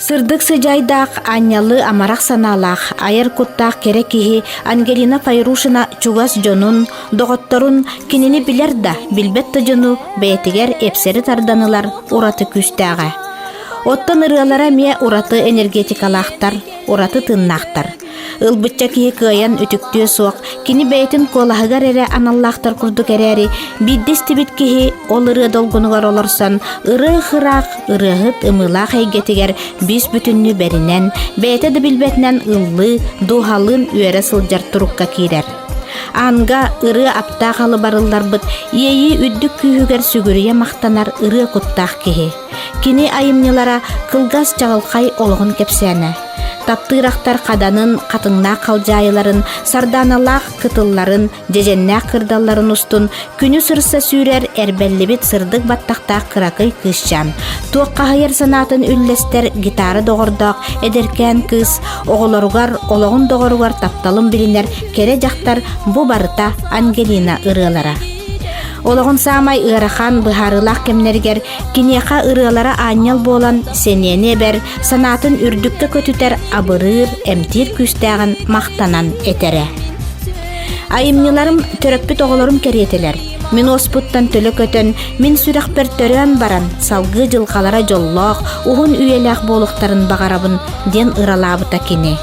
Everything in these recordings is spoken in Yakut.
Сырдык сыдьаайдаах, аанньалы амарах санаалаах, айар куттаах кэрэ киһи Ангелина Файрушина чугас дьонун, доҕотторун, кинини билэр да, билбэт да дьону бэйэтигэр эпсэри тардан ылар ураты күүстээҕэ. Оттон ырыалара эмиэ ураты энергетикалаахтар, ураты тыыннаахтар. Ылбычча киһи кыайан үтүктүө суох, кини бэйэтин куолаһыгар эрэ аналлаахтар курдук эрээри, биирдэ истибит киһи ол ырыа долгунугар олорсон, ырыах-ыраах, ырыаһыт ымыылаах эйгэтигэр бүүс бүтүннүү бэринэн, бэйэтэ да билбэтинэн ыллыы, дууһалыын үөрэ сылдьар турукка киирэр. Аанга ырыа аптаах алыбарылларбыт иэйии үрдүк күүһүгэр сүгүрүйэ махтанар ырыа куттаах киһи. Кини айымньылара кылгас чаҕылхай олоҕун кэпсээнэ. Таптыыр ахтар хаданын, хатыҥнаах халдьаайыларын, сардааналаах кытылларын, дьэдьэннээх кырдалларын устун күнү сырса сүүрэр эрбэллибит сырдык баттахтаах кыракый кыысчаан, туоххаһыйар санаатын үллэстэр гитара доҕордоох эдэркээн кыыс, оҕолоругар, олоҕун доҕоругар тапталын билинэр кэрэ дьахтар бу барыта Ангелина ырыалара. Олоҕун саамай ыарахан, быһаарыылаах кэмнэригэр Киниэхэ ырыалара аанньал буолан сэниэни эбэр, санаатын үрдүккэ көтүтэр абырыыр, эмтиир күүстээҕин махтанан этэрэ. Айымньыларым төрөппүт оҕолорум кэриэтэлэр. Мин уоспуттан төлө көтөн, мин сүрэхпэр төрөөн баран, салгыы дьылҕалара дьоллоох, уһун үйэлээх буолуохтарын баҕарабын, диэн ыралаабыта кини.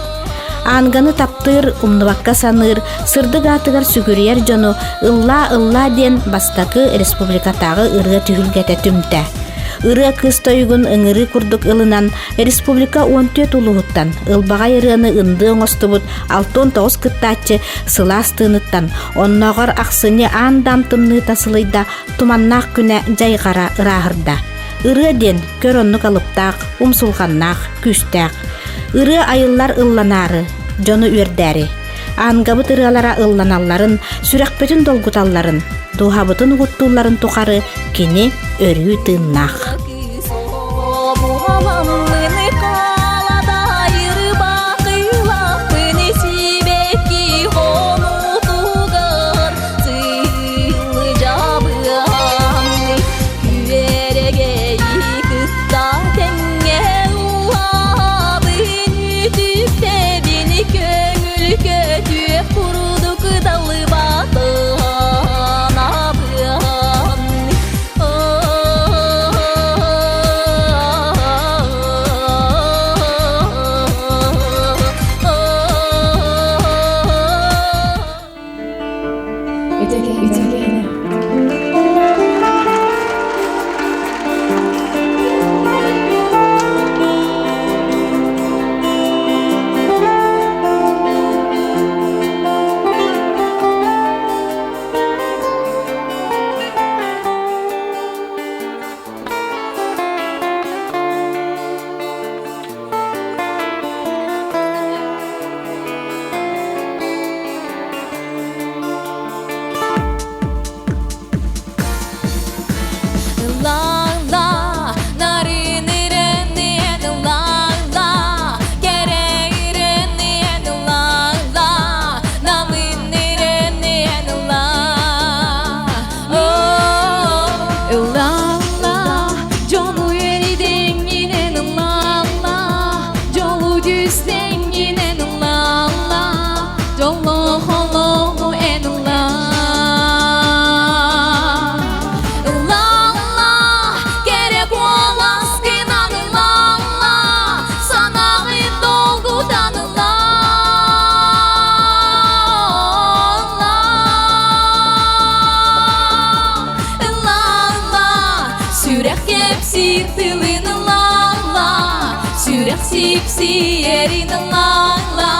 Аанганы таптыыр, умнубакка саныыр, сырдык аатыгар сүгүрүйэр дьону «Ыллаа-ыллаа» диэн бастакы республикатааҕы ырыа түһүлгэтэ түмтэ. Ырыа кыыс тойугун ыҥырыы курдук ылынан, республика 14 улууһуттан ылбаҕай ырыаны ындыы оҥостубут 69 кыттааччы сылаас тыыныттан, оннооҕор ахсынньы аан-даам тымныыта сылыйда, туманнаах күнэ дьайҕара ырааһырда. Ырыа диэн көр оннук алыптаах, умсулҕаннаах, күүстээх. Ырыа айыллар ылланаары, дьону үөрдээри. Аангабыт ырыалара ылланалларын, сүрэхпитин долгуталларын, дууһабытын угуттуулларын тухары кини өрүү тыыннаах. Сипсиерин ла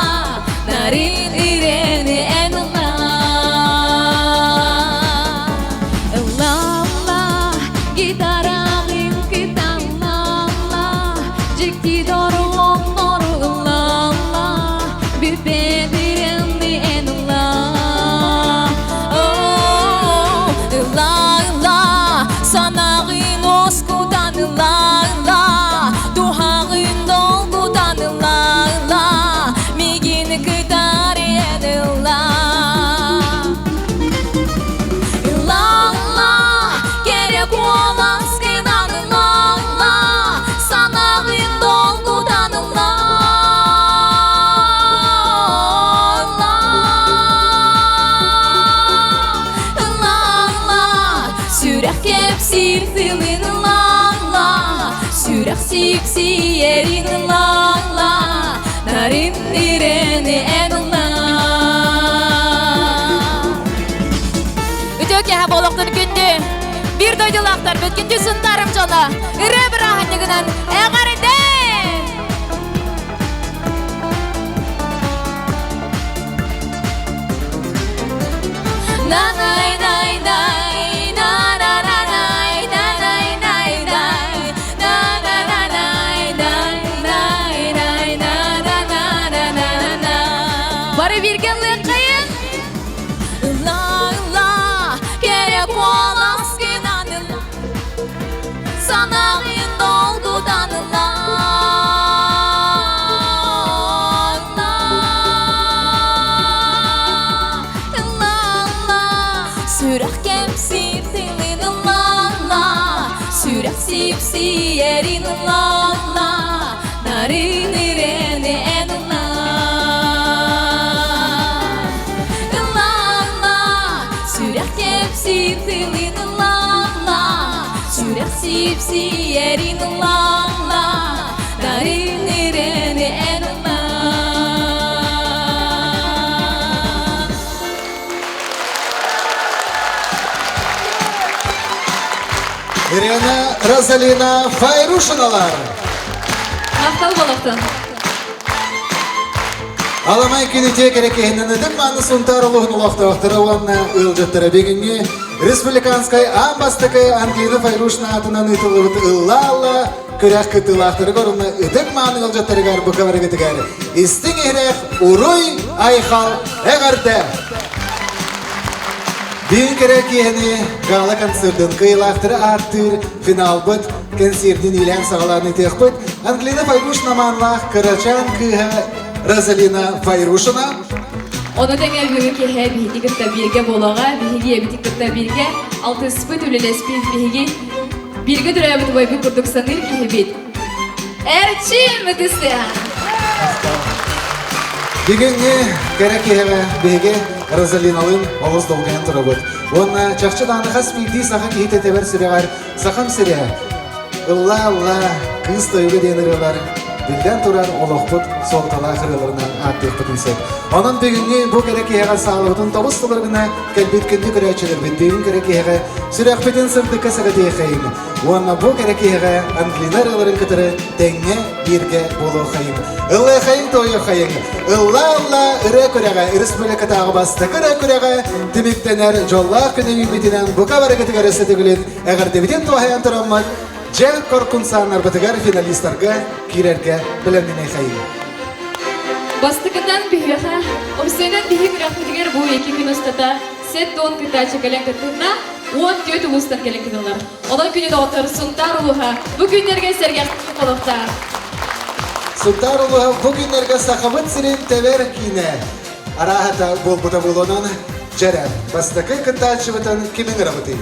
нарын ирене эн ла ла ла гитарагын кытан ла ла дьикти доруоннору ла ла бүппэдиренни эн ла ла ла санагын оскутан ла ла Туһаҕын долгутан ылла, ылла, мигин кытар эн ылла. Сүрэх сипсиэрин ылла, нарын ирэни эн ылла. Үтүө киэһэ буолуохтун күндү биир дойдулаахтарбыт, күндү Сунтаарым дьоно, ырыа бырааһынньыгынан эҕэрдэ! На-най-най-най, на-на-на-най, на-най-най-най, на-на-на-най-най-най-най, на-на-на-на-на-на. Бары бииргэ ыллыаххайын! Ылла, ылла, кэрэ куоласкынан ылла, санаҕын долгутан ылла, ылла, ылла, ылла, сүрэх кэмсиир тылын ылла, ылла, сүрэх сипсийэрин ылла, ылла, нарын ирэни эн ылла. Ылла, ылла, сүрэх кэпсиир тылын ылла, ылла, сүрэх сипсийэрин ылла, ылла, нарын ирэни эн ылла. Ирина Розалина Файрушиналар. Махтал болохтон. Аламай күнүтүө кэрэ киһинэн ытык мааны Сунтаар улууһун олохтоохторо уонна ыалдьыттара бүгүҥҥү республиканскай аан бастакы Ангелина Файрушина аатынан ыытыллыбыт ылла-алла күрэх кыттыылаахтарыгар уонна ытык мааны ыалдьыттарыгар бука барыгытыгар истиҥ иһирэх уруй айхал эҕэрдэ! Биир кэрэ киэһэни гала концердын кыайыылаахтары ааттыыр финалбыт кэнсиэрдин иилээн-саҕалаан ыытыахпыт. Ангелина Файрушина маанлаах кырачаан кыыһа Розалина Файрушина. Ону тэҥэ бүгүн киэһэ биһиги кытта бииргэ буолуоҕа, биһиги ийэбитин кытта бииргэ алтыспыт, үлэлэспит биһиги бииргэ төрөөбүт убайбыт курдук саныыр киһибит. Эрчим ытыстыа! Бүгүҥҥү кэрэ киэһэҕэ биһиги Розалиналыын олус долгуйан турабыт. Уонна чахчы даҕаны хас биирдии саха киһитэ тэбэр сүрэҕэр сахам сирэ ыллаа-ыллаа кыыс тойуга диэн ырыалар биллэн турар олохпут суолталаах ырыаларынан ааттыахпытын сөп. Онон бүгүҥҥү бу кэрэ киэһэҕэ саалабытын тобус толору гына кэлбит күндү көрөөччүлэрбит бүгүн кэрэ киэһэҕэ сүрэхпитин сырдыкка сэгэтиэхэйин Уонна бу кэрэ киэһэҕэ Ангелина ырыаларын кытары тэҥҥэ бииргэ буолуохайыҥ. Ыллыахайыҥ туойуохайыҥ. Ыллаа-ыллаа ырыа күрэҕэ республикатааҕы бастакы ырыа күрэҕэ түмүктэнэр дьоллоох күнү үүммүтүнэн бука барыгытыгар өссө төгүлүн эҕэрдэбитин туһайан тураммыт дьэ коркунсааннарбытыгар финалистарга киирэргэ бэлэмнэниэхэйиҥ. Бастакытан биһиэхэ, опсуйунан биһи күрэхпитигэр бу икки күн устата 70 кыттааччы кэлэн кыттынна, 14 улуустан кэлэн кытыннылар. Онон күнү доҕоттор Сунтаар улууһа бу күннэргэ сэргэх олохтоох. Сунтаар улууһа бу күннэргэ Сахабыт сирин тэбэр киинэ арааһата буолбута буолуонан дьэрэ бастакы кыттааччыбытын кимин ырабытый?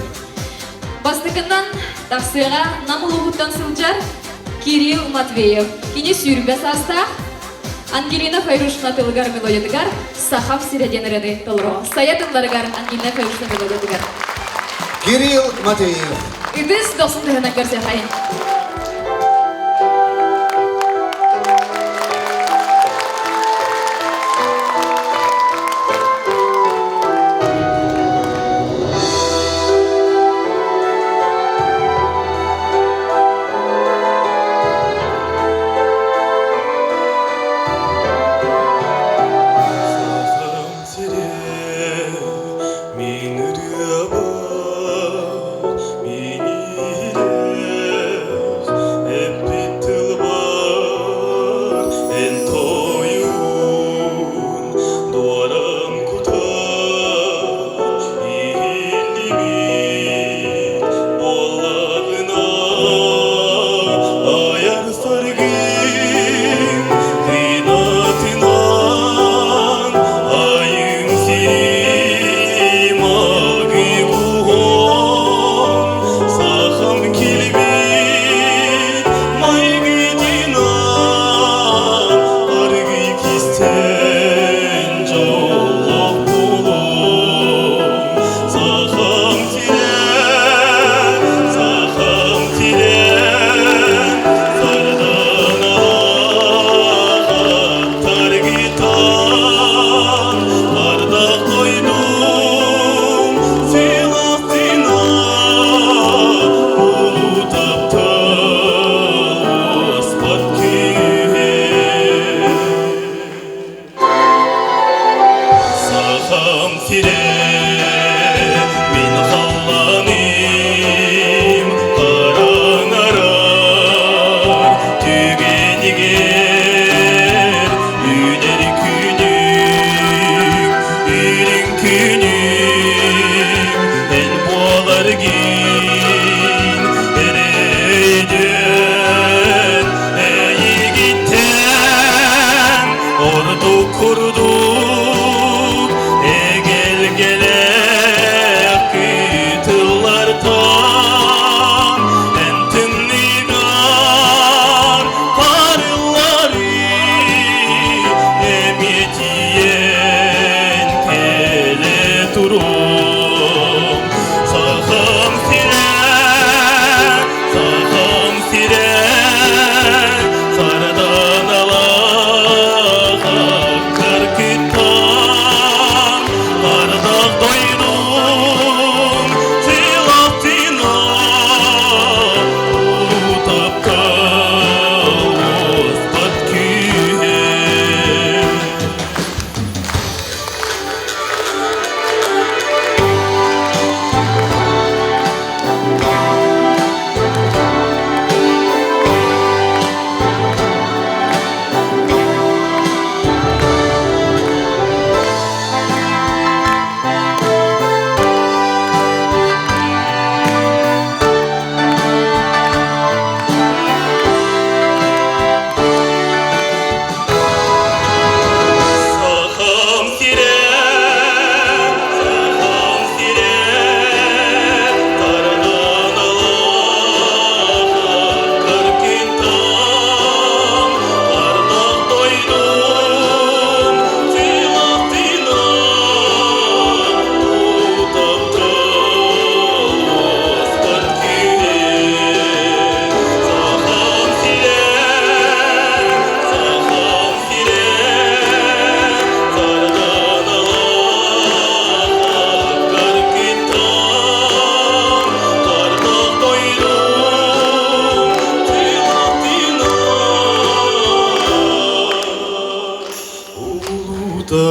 Бастакынан тахсыаҕа Нам улууһуттан сылдьар Кирилл Матвеев. Кини 20 саастаах Ангелина Файрушина тылыгар мелодиятыгар «Сахам сирэ» диэн ырыаны толоруо. Сайа тылларыгар Ангелина Файрушина мелодиятыгар. Кирилл Матвеев. Үгүс дохсун тыһынан көрсүөхайын. Сахам сирэ мин ырыабар, мин иһирэх.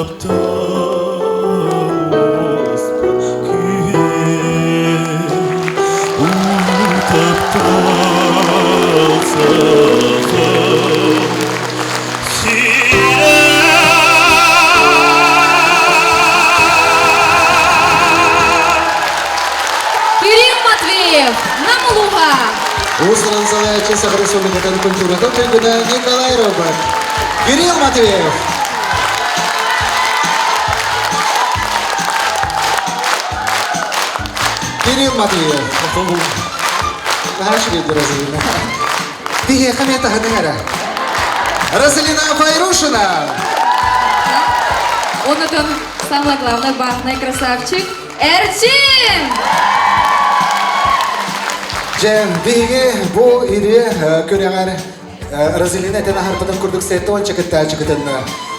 Таптал күүһэ, уу таптал саха Кирилл Матвеев, Намулуха! Уус-уран салайааччы Саха Республикатын культуратын туйгуна Николай Робот. Кирилл Матвеев. Кирилл Матвеев. Наһаа үчүгэйдэр Розалина. Биһиэхэ эмиэ таһыныҥ эрэ. Розалина Файрушина! Он это самое главное, бахный красавчик Эрчин! Дьэ, биһиги бу ири күрэҕэр Розалина этэн аһарбытын курдук 70 кыттааччы кытынна.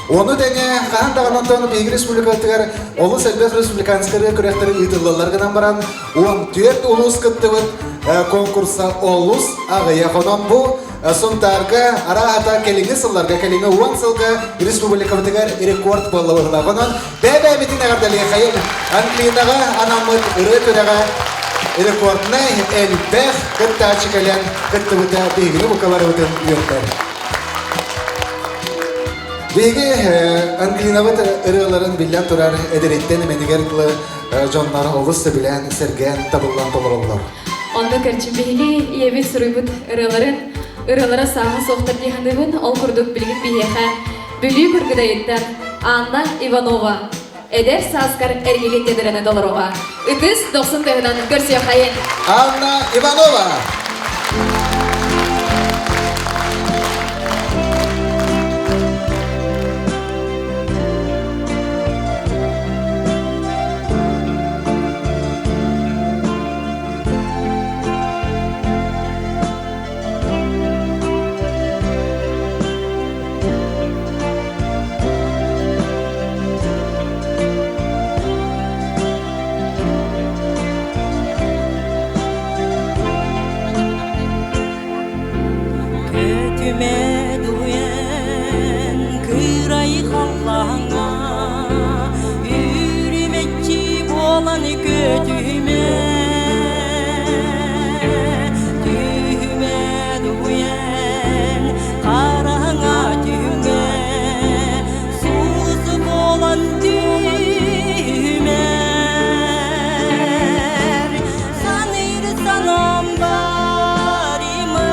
Ону тэҥэ хаһан даҕаны онтон биһиги республикатыгар олус элбэх республиканскай күрэхтэри ыытыллаллар гынан баран 14 улуус кыттыбыт конкурса олус аҕыйах. Онон бу Сунтаарга арааһата кэлиҥҥи сылларга, кэлиҥҥи 10 сылга республикабытыгар рекорд буолла быһыылаах. Онон бэйэ-бэйэбитин эҕэрдэлиэхэйин. Англинаҕа анаммыт ырыа күрэҕэ рекорднай элбэх кыттааччы кэлэн кыттыбыта биһигини бука барыбытын үөрдэр. Биһиги Англинабыт ырыаларын биллэн турар эдэриттэн эмэнигэр дылы дьоннор олус сөбүлээн, сэргээн, табыллан толороллор. Онно кэрчин биһиги ийэбит суруйбут ырыаларын ырыалара сааһа суохтар дии саныыбын. Ол курдук билигин биһиэхэ Бүлүү Кыргыдайыттан Анна Иванова эдэр сааскар эргилин диэн ырыаны толоруоҕа. Ытыс дохсун тыаһынан көрсүөххэйин! Анна Иванова! Көтүмэ дуйан кыырай халлааҥҥа Үрүмэччи буолан көтүмэ Түһүмэ дуйан хараҥа түһүҥэ Сулус буолан түһүмэр Саныыр санаам бар имэр.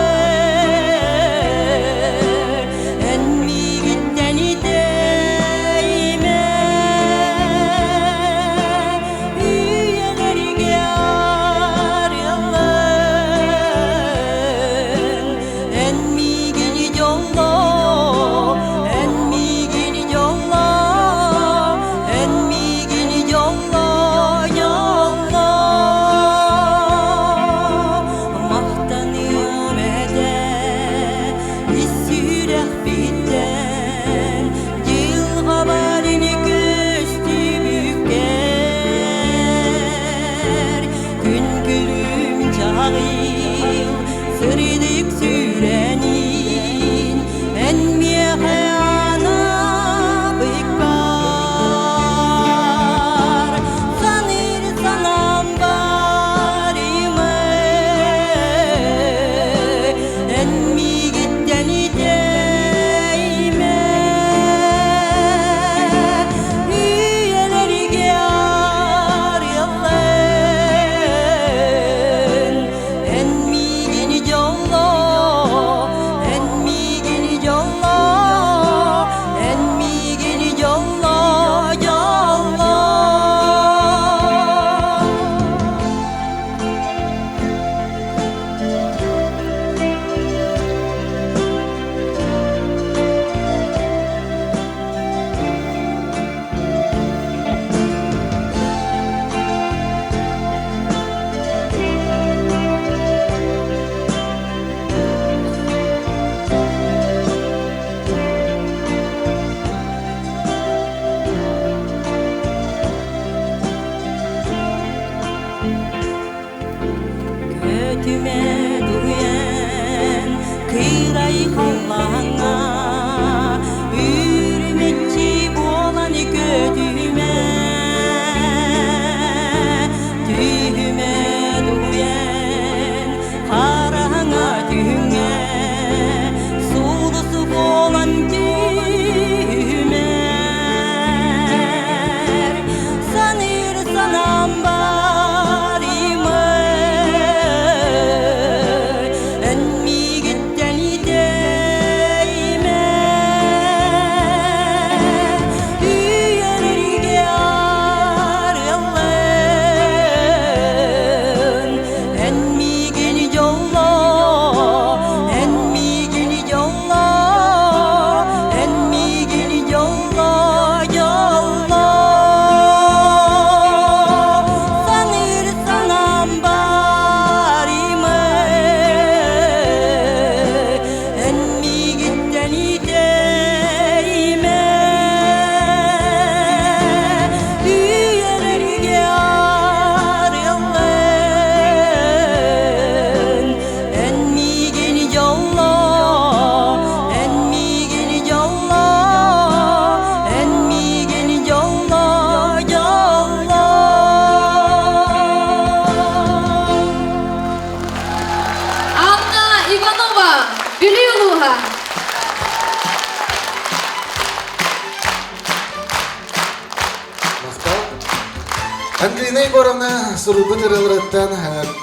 Егоровна суруйбут ырыаларыттан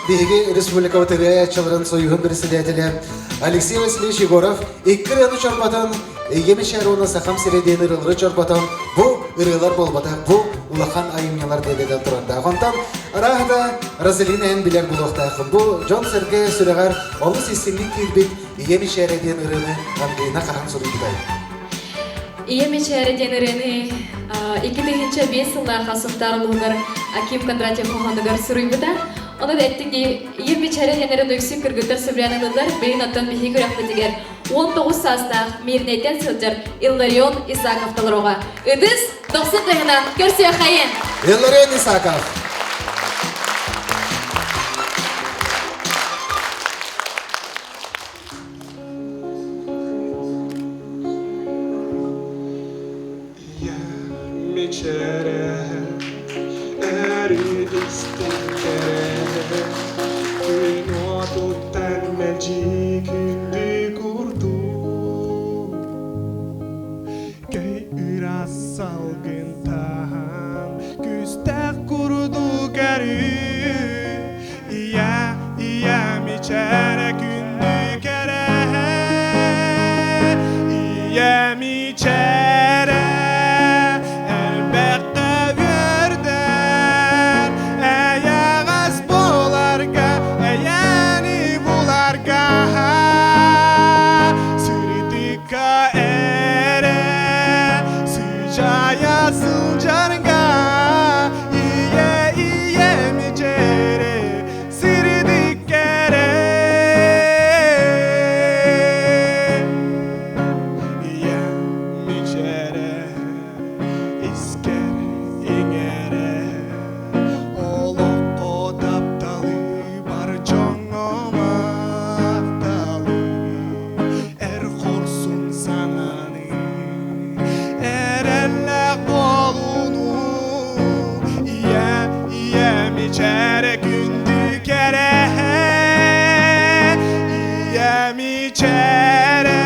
биһиги республикабыт ырыааччыларын союһун председателэ Алексей Васильевич Егоров икки ырыаны чорботон Ийэм Шаруна Сахам сирэ диэн ырыалары чорботон бу ырыалар буолбатах бу улахан айымньылар диэн турардаах. Онтон арааһата Розалина эн билэр буолуохтааххын. Бу дьон-сэргэ сүрэҕэр олус истиҥник киирбит Ийэм Ишэрэ диэн ырыаны Ангелина хаһан суруйбутай? Ийэм Ичээрэ диэн ырыаны 2005 сыллаахха Сунтаар улууһугар Аким Кондратьев хоһоонугар суруйбута. Онон эттик дии Ийэм Ичээрэ диэн ырыаны үксүн кыргыттар сөбүлээн ылыллар. Билин оттон биһиги күрэхпитигэр 19 саастаах Мирнэйтэн сылдьар Илларион Исаков толоруоҕа. Ытыс дохсун тыһынан көрсүөххэйин! Илларион Исаков. Мичээрэ өрүү истиҥ-кэрэ Күн уотуттан мэлдьи күндү курдук Көй ыраас салгын таһан Күүстээх курдук өрүү Ийэ, ийэ мичээрэ күндү кэрэ Ийэ мичээрэ элбэххэ үөрдэр Эйэҕэс буоларга, эйэни буларга Сырдыкка эрэ сыдьаайа сылдьарга Ийэ, ийэ мичээрэ сирдиккэрэ Ийэ мичээрэ искэр иҥэрэ Олоххо тапталы бар дьоҥҥо махталы Эр хорсун санааны эрэллээх буолууну Ийэ, ийэ мичээрэ күндү кэрэ Ийэ мичээрэ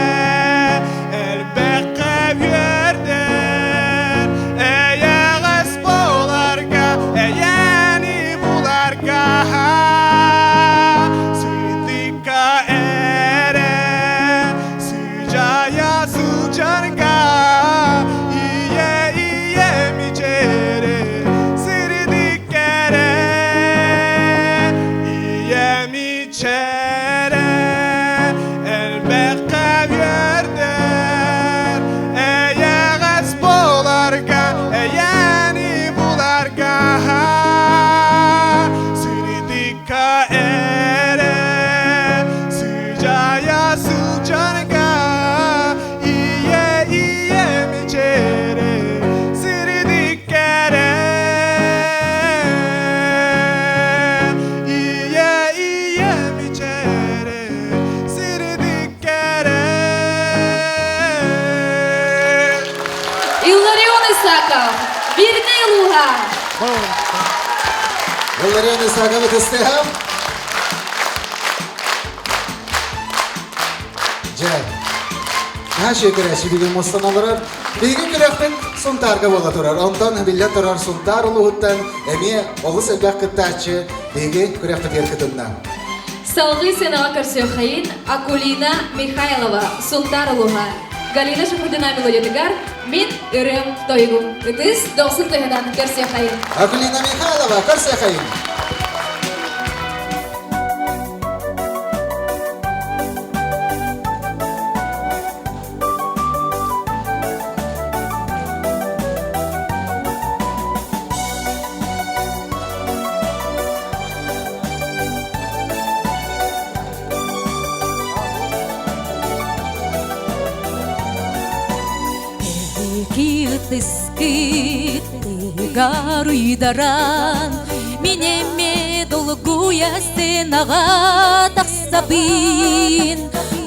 элбэххэ үөрдэр Эйэҕэс буоларга, эйэни буларга Сырдыкка эрэ Сыдьаайа сылдьарга Ийэ, ийэ мичээрэ сирдиккэрэ Ийэ мичээрэ элбэххэ үөрдэр Эйэҕэс буоларга, эйэни буларга Сирдикка эрэ Сыдьаайа сылдьарга Ийэ, ийэ мичээрэ сирдиккэрэ Ийэ, ийэ мичээрэ сирдиккэрэ Илларион Исаков, Мирнэй улууһа! Илларион Исаков ытыстыһам. Дьэ, наша күрэс бүгүн мустан олорор. Биһиги күрэхпит Сунтаарга буола турар. Онтон биллэн турар Сунтаар улууһуттан эмиэ олус элбэх кыттааччы биһиги күрэхпитигэр кытынна. Салгыы сценаҕа көрсүөххэйин Акулина Михайлова, Сунтаар улууһа. Галина Шахурдина мелодиятыгар Мин ырыам тойугум. Ытыс дохсун тыһынан көрсүөххэйин. Акулина Михайлова, көрсүөххэйин. Ытыскыт тыгар уйдаран Мин эмиэ долгуйа сценаҕа тахсабын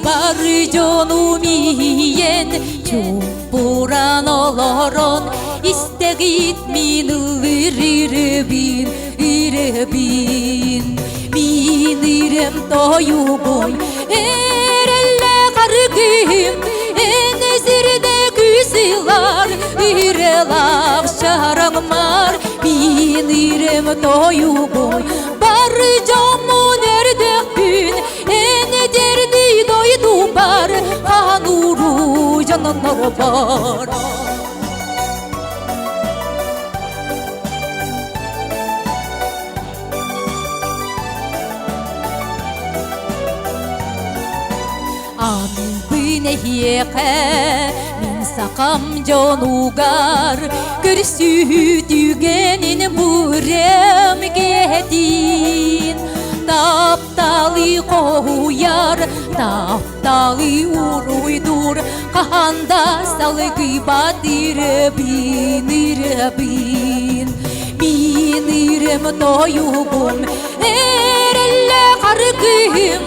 Бары дьонум ийэн чуумпуран олорон Истэҕит мин ыллыр ырыбын, ырыбын Мин ырым тойугум эрэллэ харгым Эн сирде күүс ылар, ырылаах чараҥмар. Мин ирем тойугум, бары дьоммун өрдөхпүн, эн эдэрди дойдубар, хаан уруу дьоннорбор. Аныыбын эһиэхэ мин сахам дьонугар көрсүһүү түгэнин бурем киэһэтин тапталы хоһуйар тапталы уруйдуур хаһан да салгыйбат ырыбын ырыбын мин ырым тойугум эрэллэ харгыым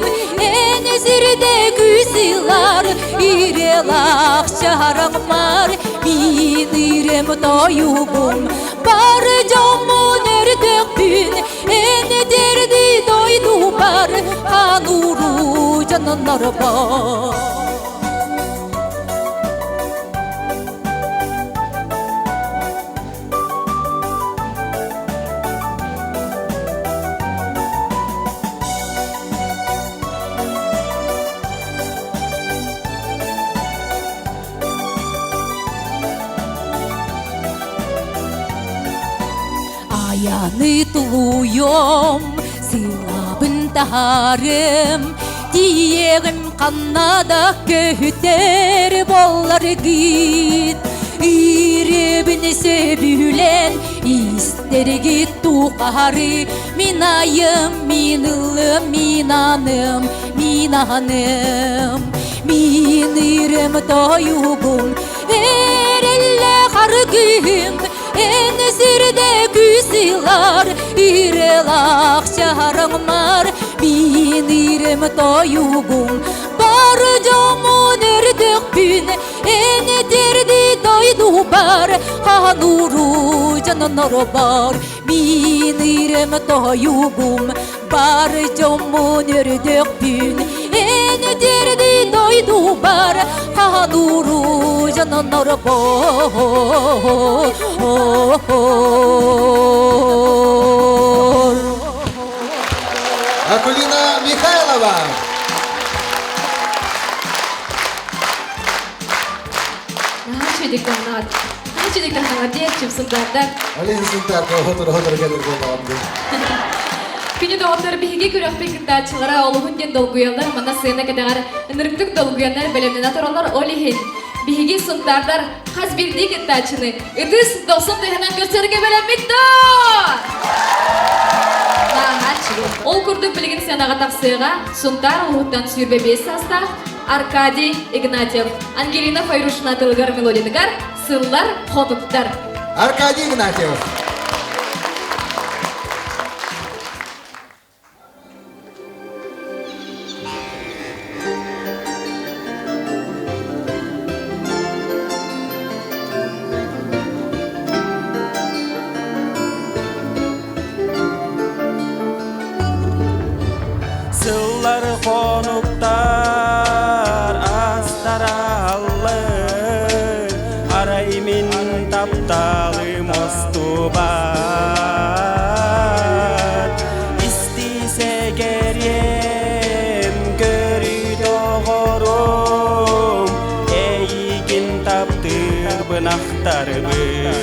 эн сирде күүсүлар ирелах чараңмар мин ирем тойугум бар дьоммун өрдөкпүн эн дерди дойдубар хануру дьоннорбор. Аяны тулуйом, сылабын таһарым, тиийэҕим ханна да көһүтэр буолларгыт. Ииребин сөбүлэн истэргит тухары мин айым, мин ылым, мин аным, мин аным. Мин ирем тойугум, эрэллэ харгыым, эн сирде күүсүлар, ирелах чараңмар, мин ирем тойугум, бар дьоммун өрдөкпүн, эн дерди дойдубар, хануру дьоннорбор, мин ирем тойугум, бар дьоммун өрдөкпүн, эн дерди дойдубар, хануру дьоннорбор. Акулина Михайлова. Наһаа үчүгэй таҥнаат. Наһаа үчүгэй таҥнаат диэччим сунтаардар. Олег Сунтаарга оһотор-оһотор кэлэр буоллаҕым дии. Күнү доҕоттор биһиги күрэхпит кыттааччылара олуһун диэн долгуйаллар, манна сыана кэтэҕэр ынырыктык долгуйаннар бэлэмнэнэ тураллар. Ол иһин биһиги сунтаардар хас биирдии кыттааччыны ытыс дохсун тыаһынан көрсөргө бэлэммит доо! Ол курдук билигин сыанаҕа тахсыаҕа Сунтаар улууһуттан 25 саастаах Аркадий Игнатьев, Ангелина Файрушина тылыгар мелодиятыгар «Сыллар хотуттар». Аркадий Игнатьев. Сыллар хонуктар астараллар, арай мин тапталым остубат. Истисэгэриэм көрүй доҕорум, эйигин таптыырбын ахтарбын.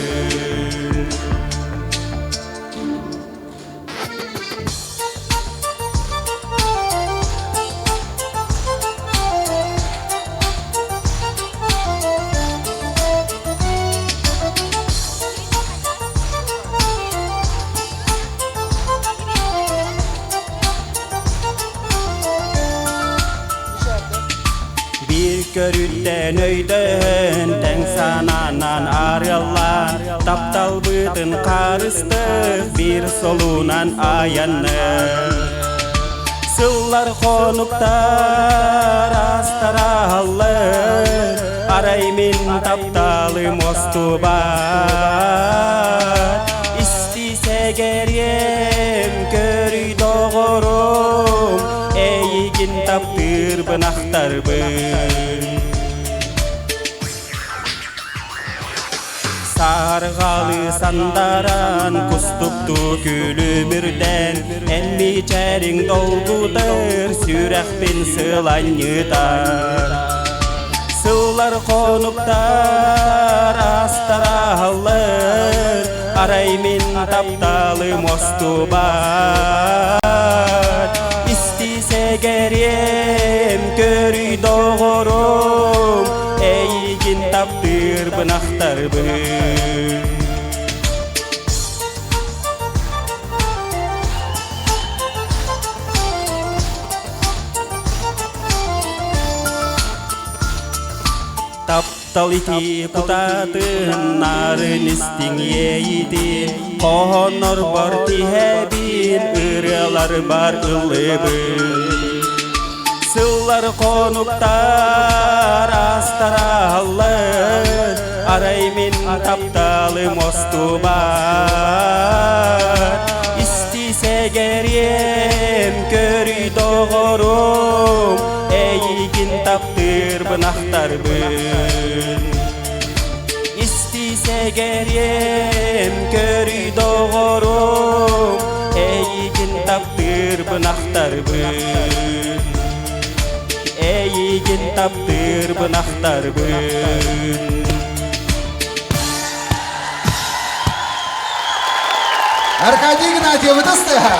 Биир көрүттэн өйдөөн, тэҥ санаанан арыаллаан, тапталбытын харыстык биир солунан айаннык. Сыллар хонуктар астараллар, арай мин тапталым остубат. Истисэгэриэм көрүй доҕорум, эйигин таптыырбын ахтарбын. Саарҕалы сандаран, кустуктуу күлүмүрдэн, эн мичээриҥ долгутар, сүрэхпин сыланньытар. Сыллар хонуктар астарааллар, арай мин тапталым остубат. Истисэгэриэм, көрүй доҕорум, эйигин таптыырбын ахтарбын. Таптал ити кутаатын, нарын истиҥ иэйиитин, хоһооннорбор тиһэбин, ырыаларбар ыллыыбын. Сыллар хонуктар астарааллар, арай мин тапталым остубат. Истисэгэриэм, көрүй доҕорум, эйигин таптыырбын ахтарбын. Истисэгэриэм, көрүй доҕорум, эйигин таптыырбын ахтарбын. Эйигин таптыырбын ахтарбын. Аркадий Игнатьев ытыстыһа.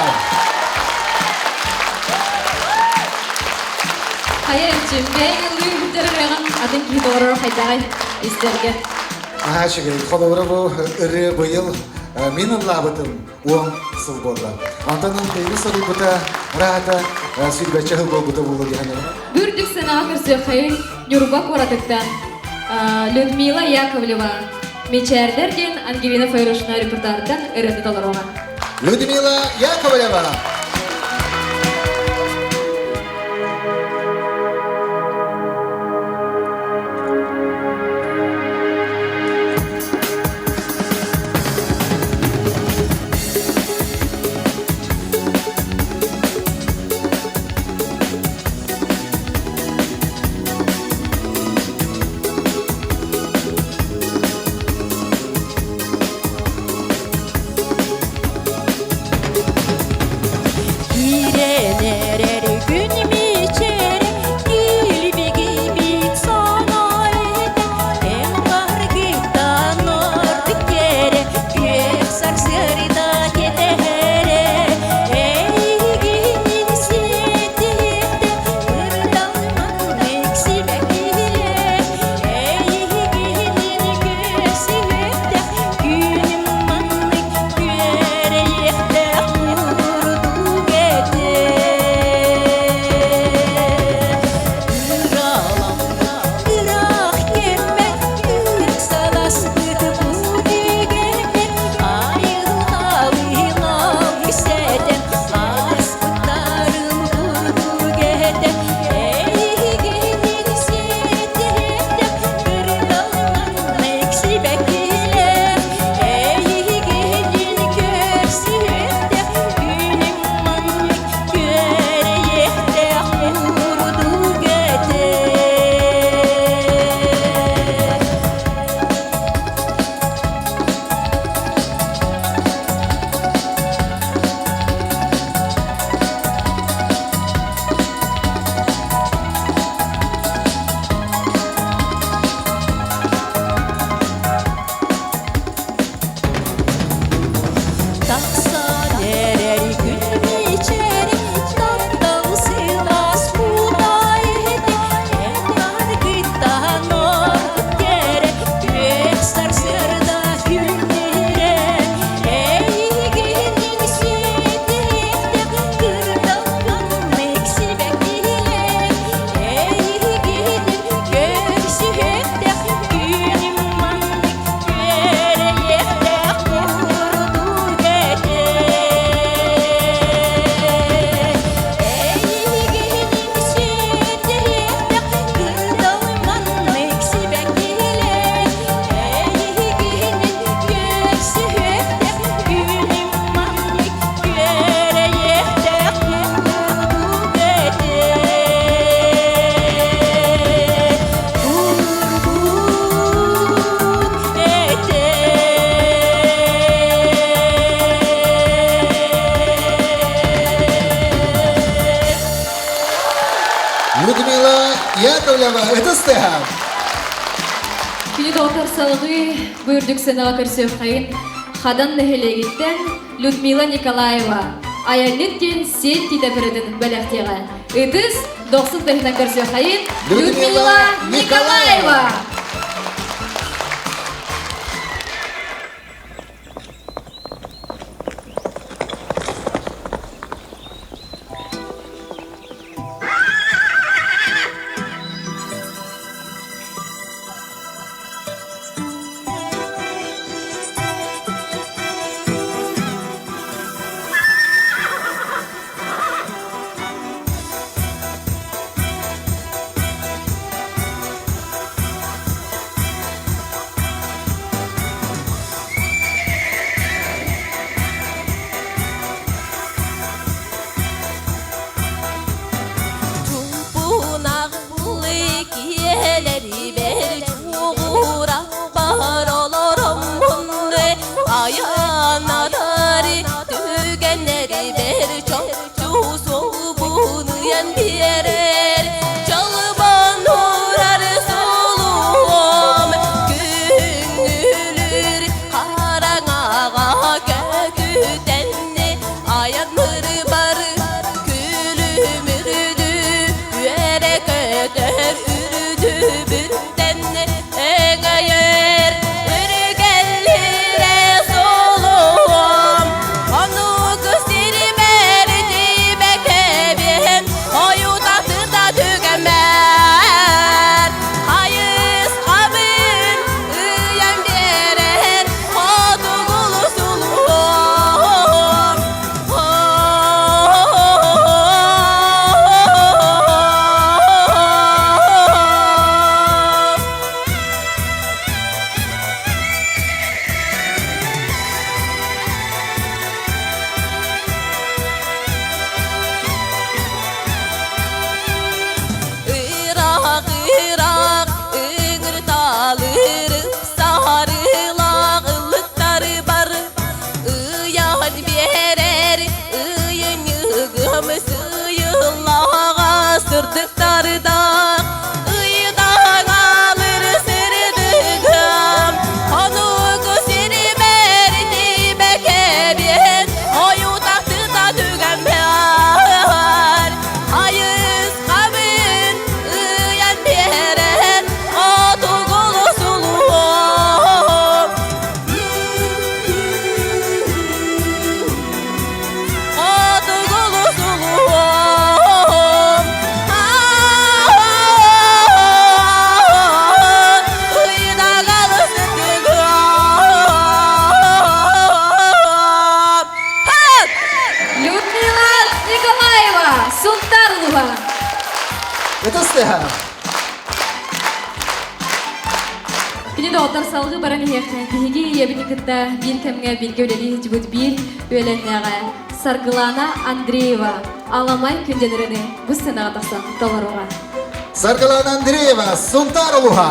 Хайа эрчим, бэйэҥ ыллыы үһүттэр ырыаҕын атын киһи толорор хайдаҕай истэргэ. Наһаа үчүгэй. Холобура бу ырыа быйыл мин ыллаабытым 10 сыл буолла. Онтон биһиги соруйбута ыраата сүүрбэччэ сыл буолбута буолуо диэн. Үрдүк сыанаҕа көрсүөххэйин Ньурба куоратыттан Людмила Яковлева Мичээрдэр диэн Ангелина Файрушина репертуарыттан ырыаны толоруоҕа. Людмила Яковлева. Яковлева, ытыс тыаһа. Күнү доҕоттор салгыы бу үрдүк сыанаҕа көрсүөххэйин Хадан нэһилиэгиттэн Людмила Николаева айанньыт диэн сиэн тиитэ бырытын бэлэхтиэҕэ. Ытыс дохсун тыһынан көрсүөххэйин Людмила Николаева! Чумпунаҕлы киэлэрибэр чугураппар олороммун айанатары түгэннэрибэр чопчу суолбунуйан биэрэр чолбон урар сулуом күҥҥүлүр хараҥаҕа көтүтэнни айаннырбар күлүмүрдү үөрэ көтөр үрдүбүттэн өҥөйөр үргэллирэ солуом онук сирбэр тибэкэбиэн ойутатыта түгэммэр хайысхабын ыйан биэрэр хотугулу сулуом. Ыраах, ыраах, ыҥырталыр сарылаах ыллыктары бар Ыйан биэрэр ыйынньыгым сыйыллаҕа сырдыктардаах ыйдаҥ алыр сырдыгым онук сирбэр тибэкэбиэн ойутахтыта түгэммэр айысхабын ыйан биэрэн отугулу сулуом. Хотугулу сулуом. Ыйдаҕалы сытыгым. Людмила Николаева, Сунтар Луга. Ытыс тыаһа. Кини доҕоттор салгыы баран иһиэххэ биһиги ийэбини кытта биир кэмҥэ бииргэ үлэлии сылдьыбыт биир үөлэннээҕэ Саргылана Андреева Аламай күндэлэрэни бу сценаҕа тахсан толоруоҕа. Саргылана Андреева, Сунтаар улууһа.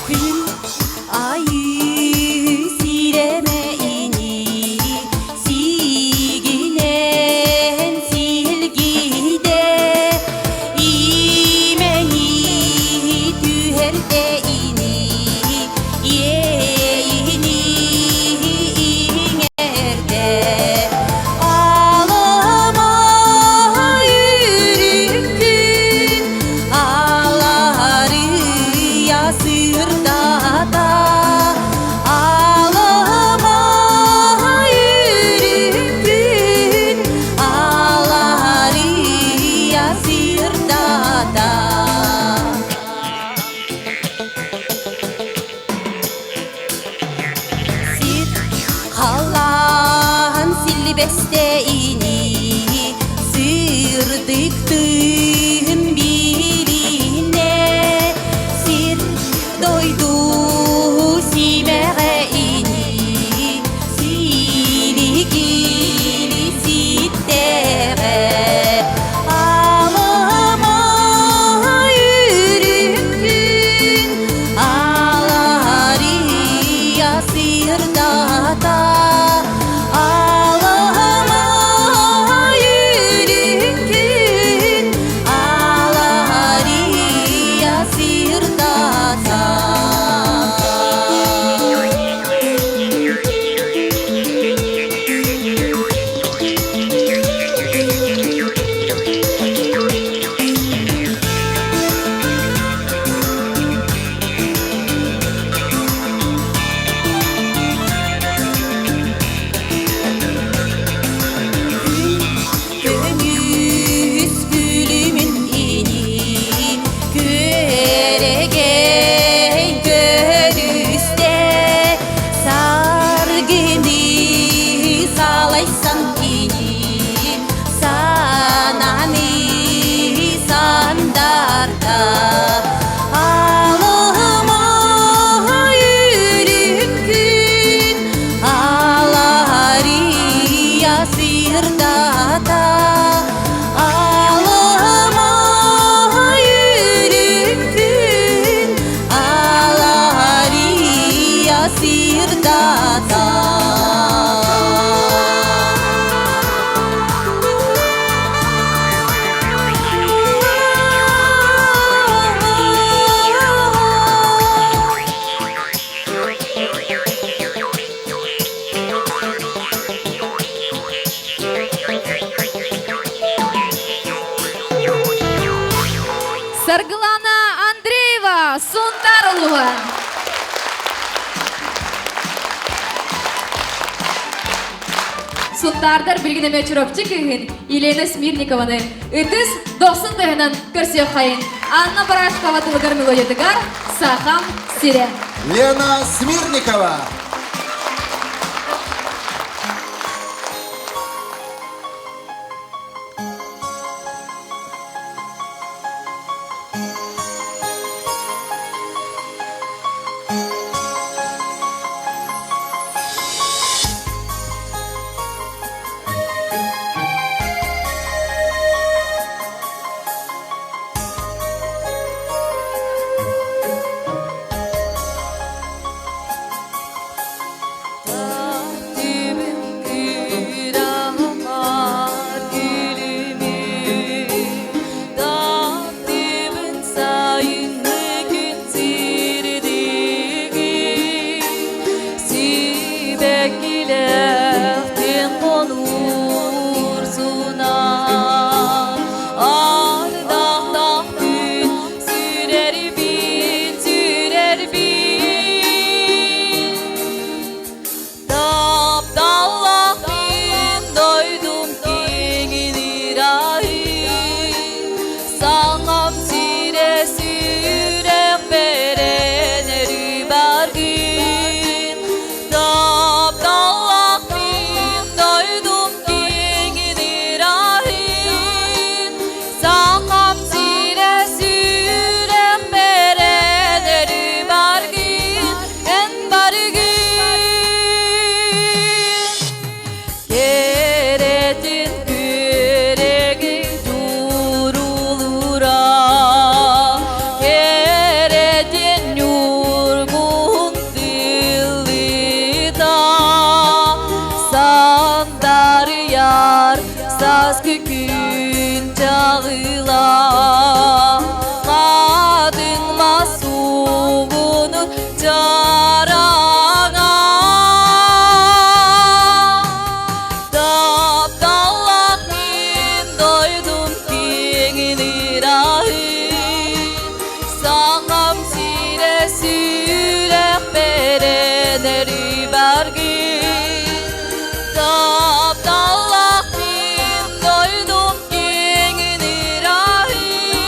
Күн айыы сирэмэ ини сигинэн силгиде имэни түһэрдэ ини иэйини иҥэрдэ алама үрүккүн аларыйа сырдата алама үрүккүн аларыйа сырдата. Сир халаан силбэстэйини сырдыктыын билинэ сир дойду симэҕэ ини силигилии. сырдата Алыма үрүҥ күн Алария сырдата. Саргылана Андреева, Сунтаар улууһа. Сунтаардар билигин эмиэ Чурапчы кыыһын Елена Смирникованы ытыс дохсун тыһынан көрсүөххэйин. Анна Барашкова тылыгар мелодиятыгар Сахам сирэ. Лена Смирникова. Тапталлах мин дойдум киҥинир айыы, Саҥам сирэ сүрэх бэрэнэр баргын. Тапталлах мин дойдум киҥинир айыы, Саҥам сирэ сүрэх бэрэнэр баргын. Эн баргын Кэрэтин күрэгин турулура Кэрэтин ньургуһун тыллыта Сандарыйар сааскы күн чаҕыла Хатыҥ мас суугуну чараҥа Тапталлах мин дойдум киэҥин ыраһын Саҥам сирэ сүрэх бэрэнэр баргын Тапталлах мин дойдум киэҥин ыраһын.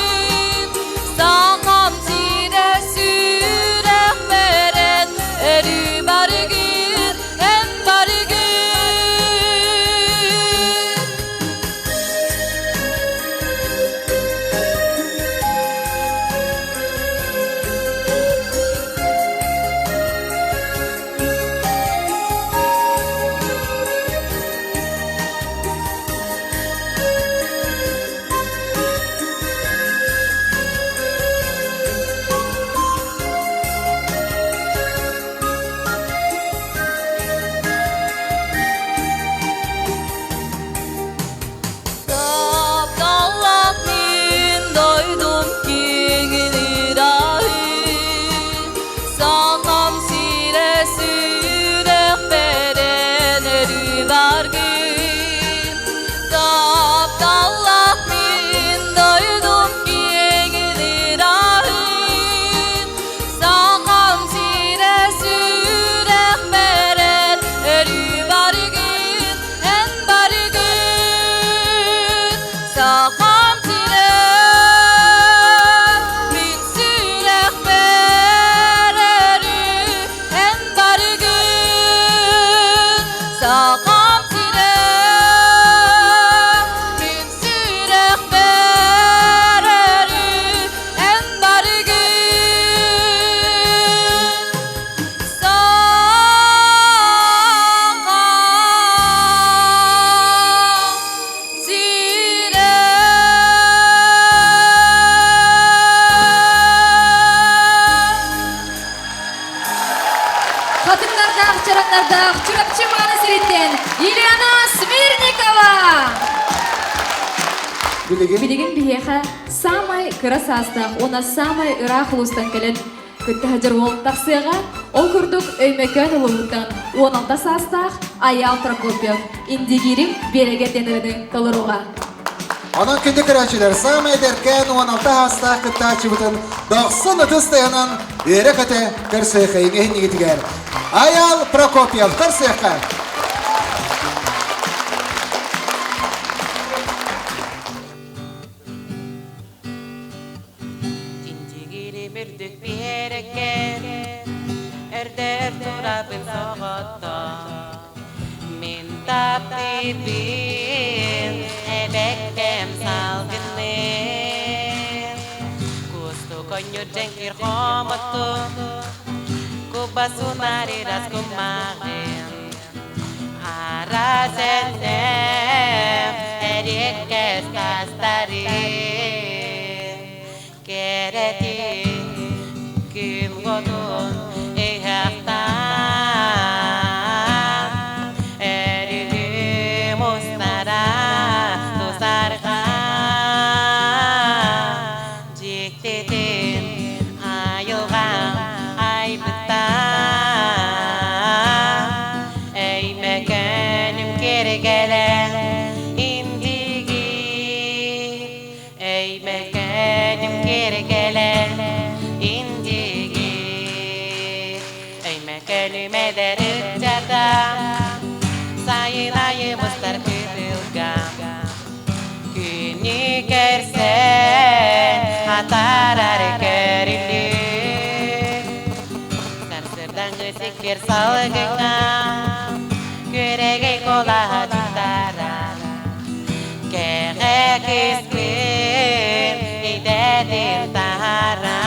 Билигин Билигин биһиэхэ саамай кыра саастаах уонна саамай ыраах улуустан кэлэн кытта сылдьар уол тахсыаҕа. Ол курдук Өймөкөөн улууһуттан 16 саастаах Айаал Прокопьев Индигирим биэрэгэ диэн ырыаны толоруоҕа. Онон күндү көрөөччүлэр, саамай эдэркээн 16 саастаах кыттааччыбытын дохсун ытыс тыаһынан үөрэ-көтө көрсүөххэйиҥ иһиннигитигэр. Айаал Прокопьев көрсүөххэ! Чинчигирим үрдүк биэрэккэ Эрдэр турабын соҕотох Мин таптыыбын эбэккэм салгынын Кустук онньур дьэҥкир хомотун Куба сунаарырас кумаҕын Араас эллээх эриэккэс тастарын Кэрэтин күн хотун ыһыахтаан Өрүһүм устара тусарга Дьиктитин айылҕам айбыттаан Өймөкөнүм кэргэлэ индигир Өймөкөнүм кэргэлэ индигир Өймөкөнүм эдэр ыччата Сайын айы мустар кытылга Күнү көрсөн атаарар көрүлүн Сарсырдаҥы сиккир салгыҥҥа Күөрэгэй куолаһа дьуктара Кэҕэ кыыспын идэтин таһара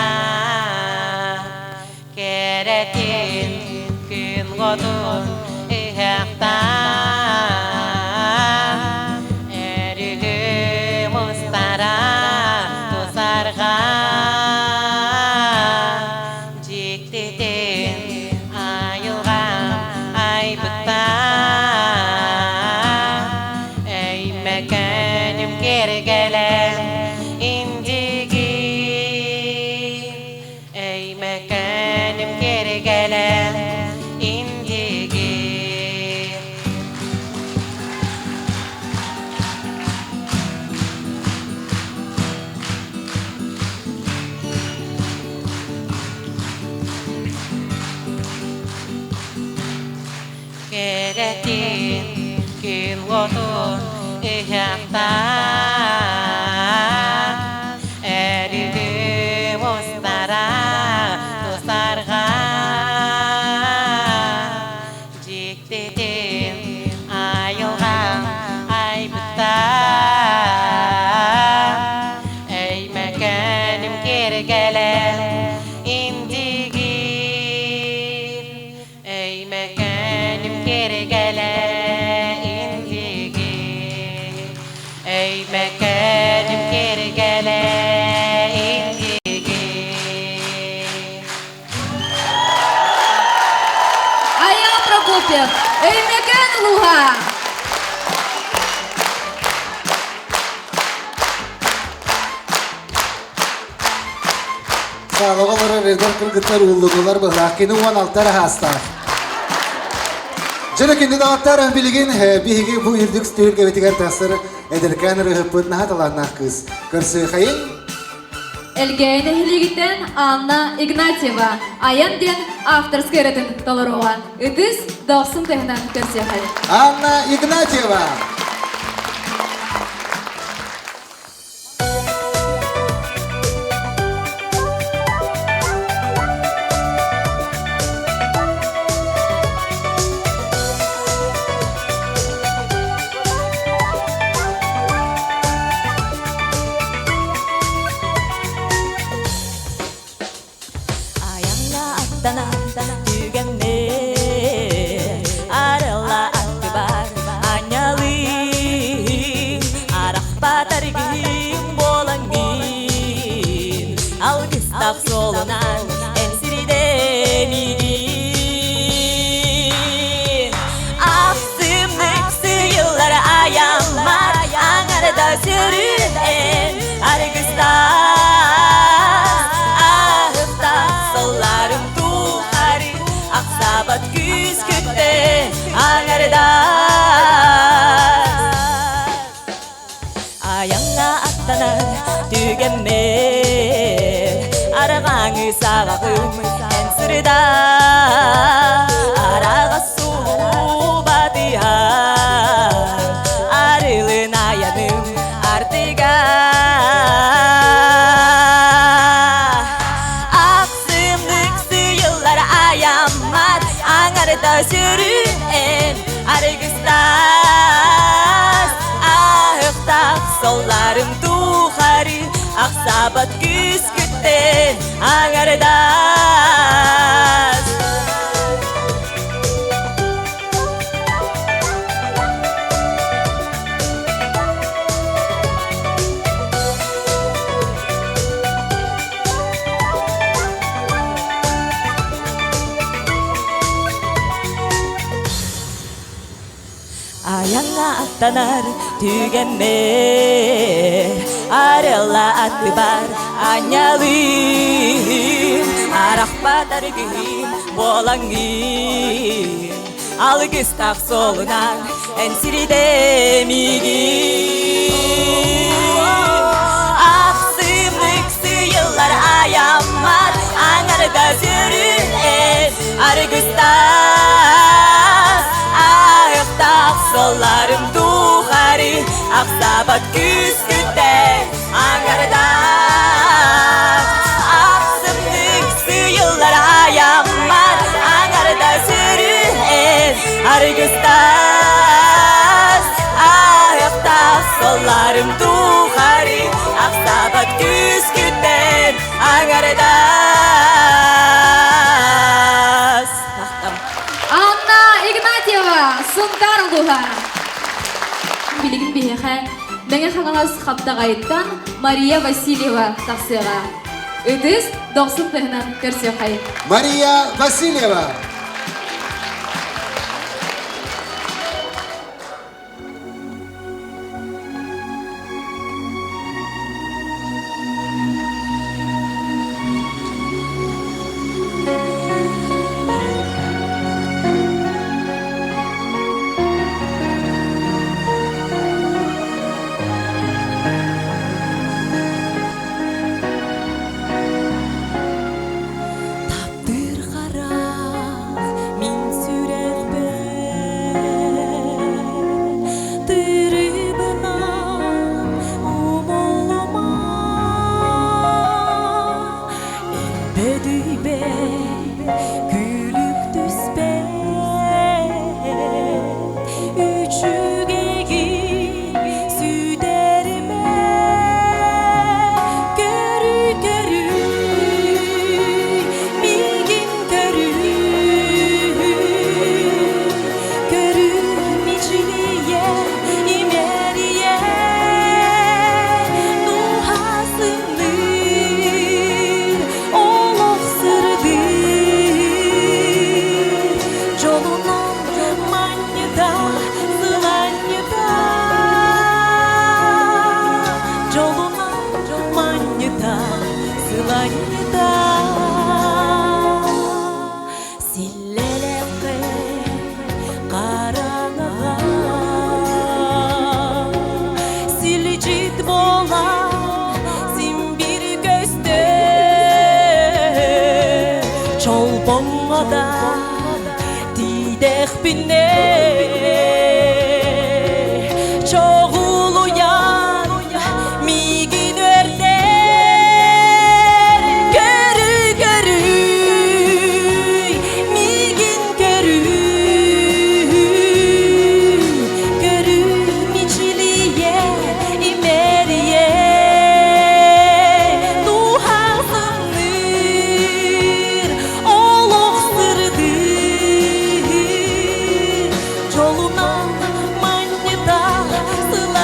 Кэрэтин күн хотун ыһыахтаан Өрүһүм устара тусарга Дьиктитин айылҕам айбыттаан Өймөкөнүм кэргэлэ индигир Өймөкөнүм кэргэлэ индигир Кэрэтин күн уотун ыһыахтаан Өрүһүм устара тусарга Дьиктитин айылҕам айбыттаан Өймөкөнүм кэргэлэ индигир Өймөкөнүм кэргэлэ индигир Өймөкөнүм кэргэлэ индигир Айаал Прокопьев, Өймөкөөн улууһа! Саалаҕа олорор эдэр кыргыттар ууллудулар быһылаах. Кини 16 эрэ саастаах. Дьэ кинини даҕаттар билигин биһиги бу үрдүк түһүлгэбитигэр тахсар эдэркээн ырыһыппыт наһаа талааннаах кыыс. Көрсүөхайын. Элгээйи нэһилиэгиттэн Анна Игнатьева «Айан» диэн авторскай ырыатын толоруоҕа. Ытыс дохсун тыһынан көрсүөхэй. Анна Игнатьева. Айанна аттана түгэнне арылла аттыбар анялы. саҕаҕым эн сырдаа Араҕас суубатыһа Арылын айаным артыга Ахсымнык сыйыллар аяммат Аңарда сүрүн эн аргыстас Аһыктах солларым тухары Ахсабат күскүттен аңардас Айанна аттанар түгэммэр Арылла аттыбар анньалыым Арахпатар киһим буолаҥҥын Алгыстаах суолунан эн сирдэмигин Ахсымнык сыйыллар аяммат Аңарда сүрүн эн аргыстас Айықтақ солларым тухары Ақсабат күскүттен аңардас Ахсымнык сыйыллар аяммат Аңарда сүрүн эн аргыстас Айықтақ солларым тухары Ақсабат күскүттен аңардас Тахтам. Анна Игнатьева, Сунтар улууһа. Билигин биһиэхэ Мэҥэ Хаҥалас Хаптаҕайыттан Мария Васильева тахсыаҕа. Ытыс дохсун тыһынан көрсүөххэй. Мария Васильева. Таптыыр харах мин сүрэхпэр Тырыбынан умулума Элбэдүйбэт күлүк түспэт Үчүгэйгин сүтэрмэ Көрү көрү миигин көрү Көрү мичилийэ имэрийэ Дууһасынныыр олох сырдыыр Дьолунан манньыта сыланньыта Дьолунан манньыта сыланньыта Силлэлэххэ хараҥаҕа Силдьит буолан син бир көстөр Чолбоҥҥо да тиийдэхпинэ Чоҕулуйан миигин үөрдэр Көрү көрүүй миигин көрүүй Көрү мичилийэ имэрийэ Дууһаҥ олох сырдыыр Дьолунан манньыта сыланньыта.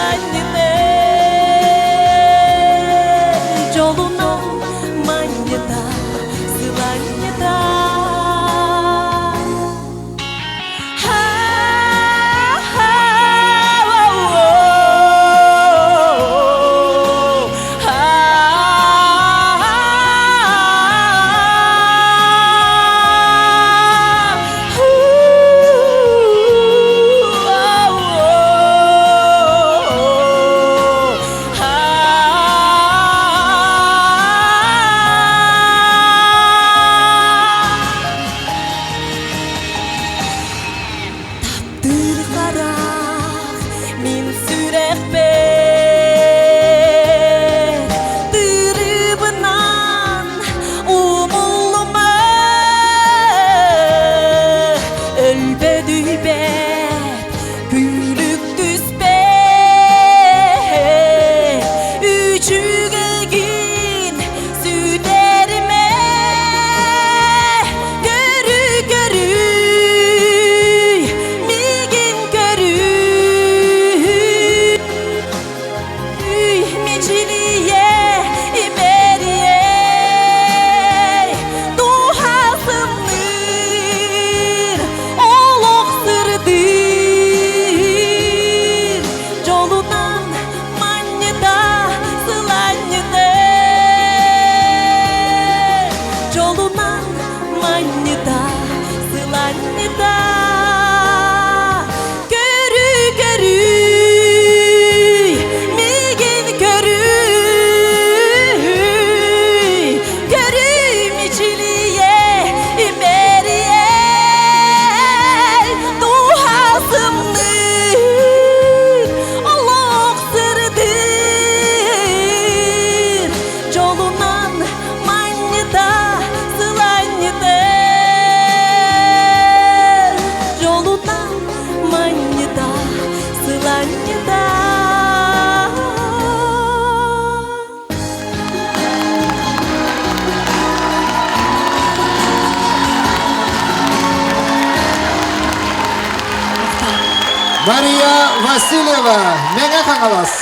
Мария Васильева, Мэҥэ Хаҥалас,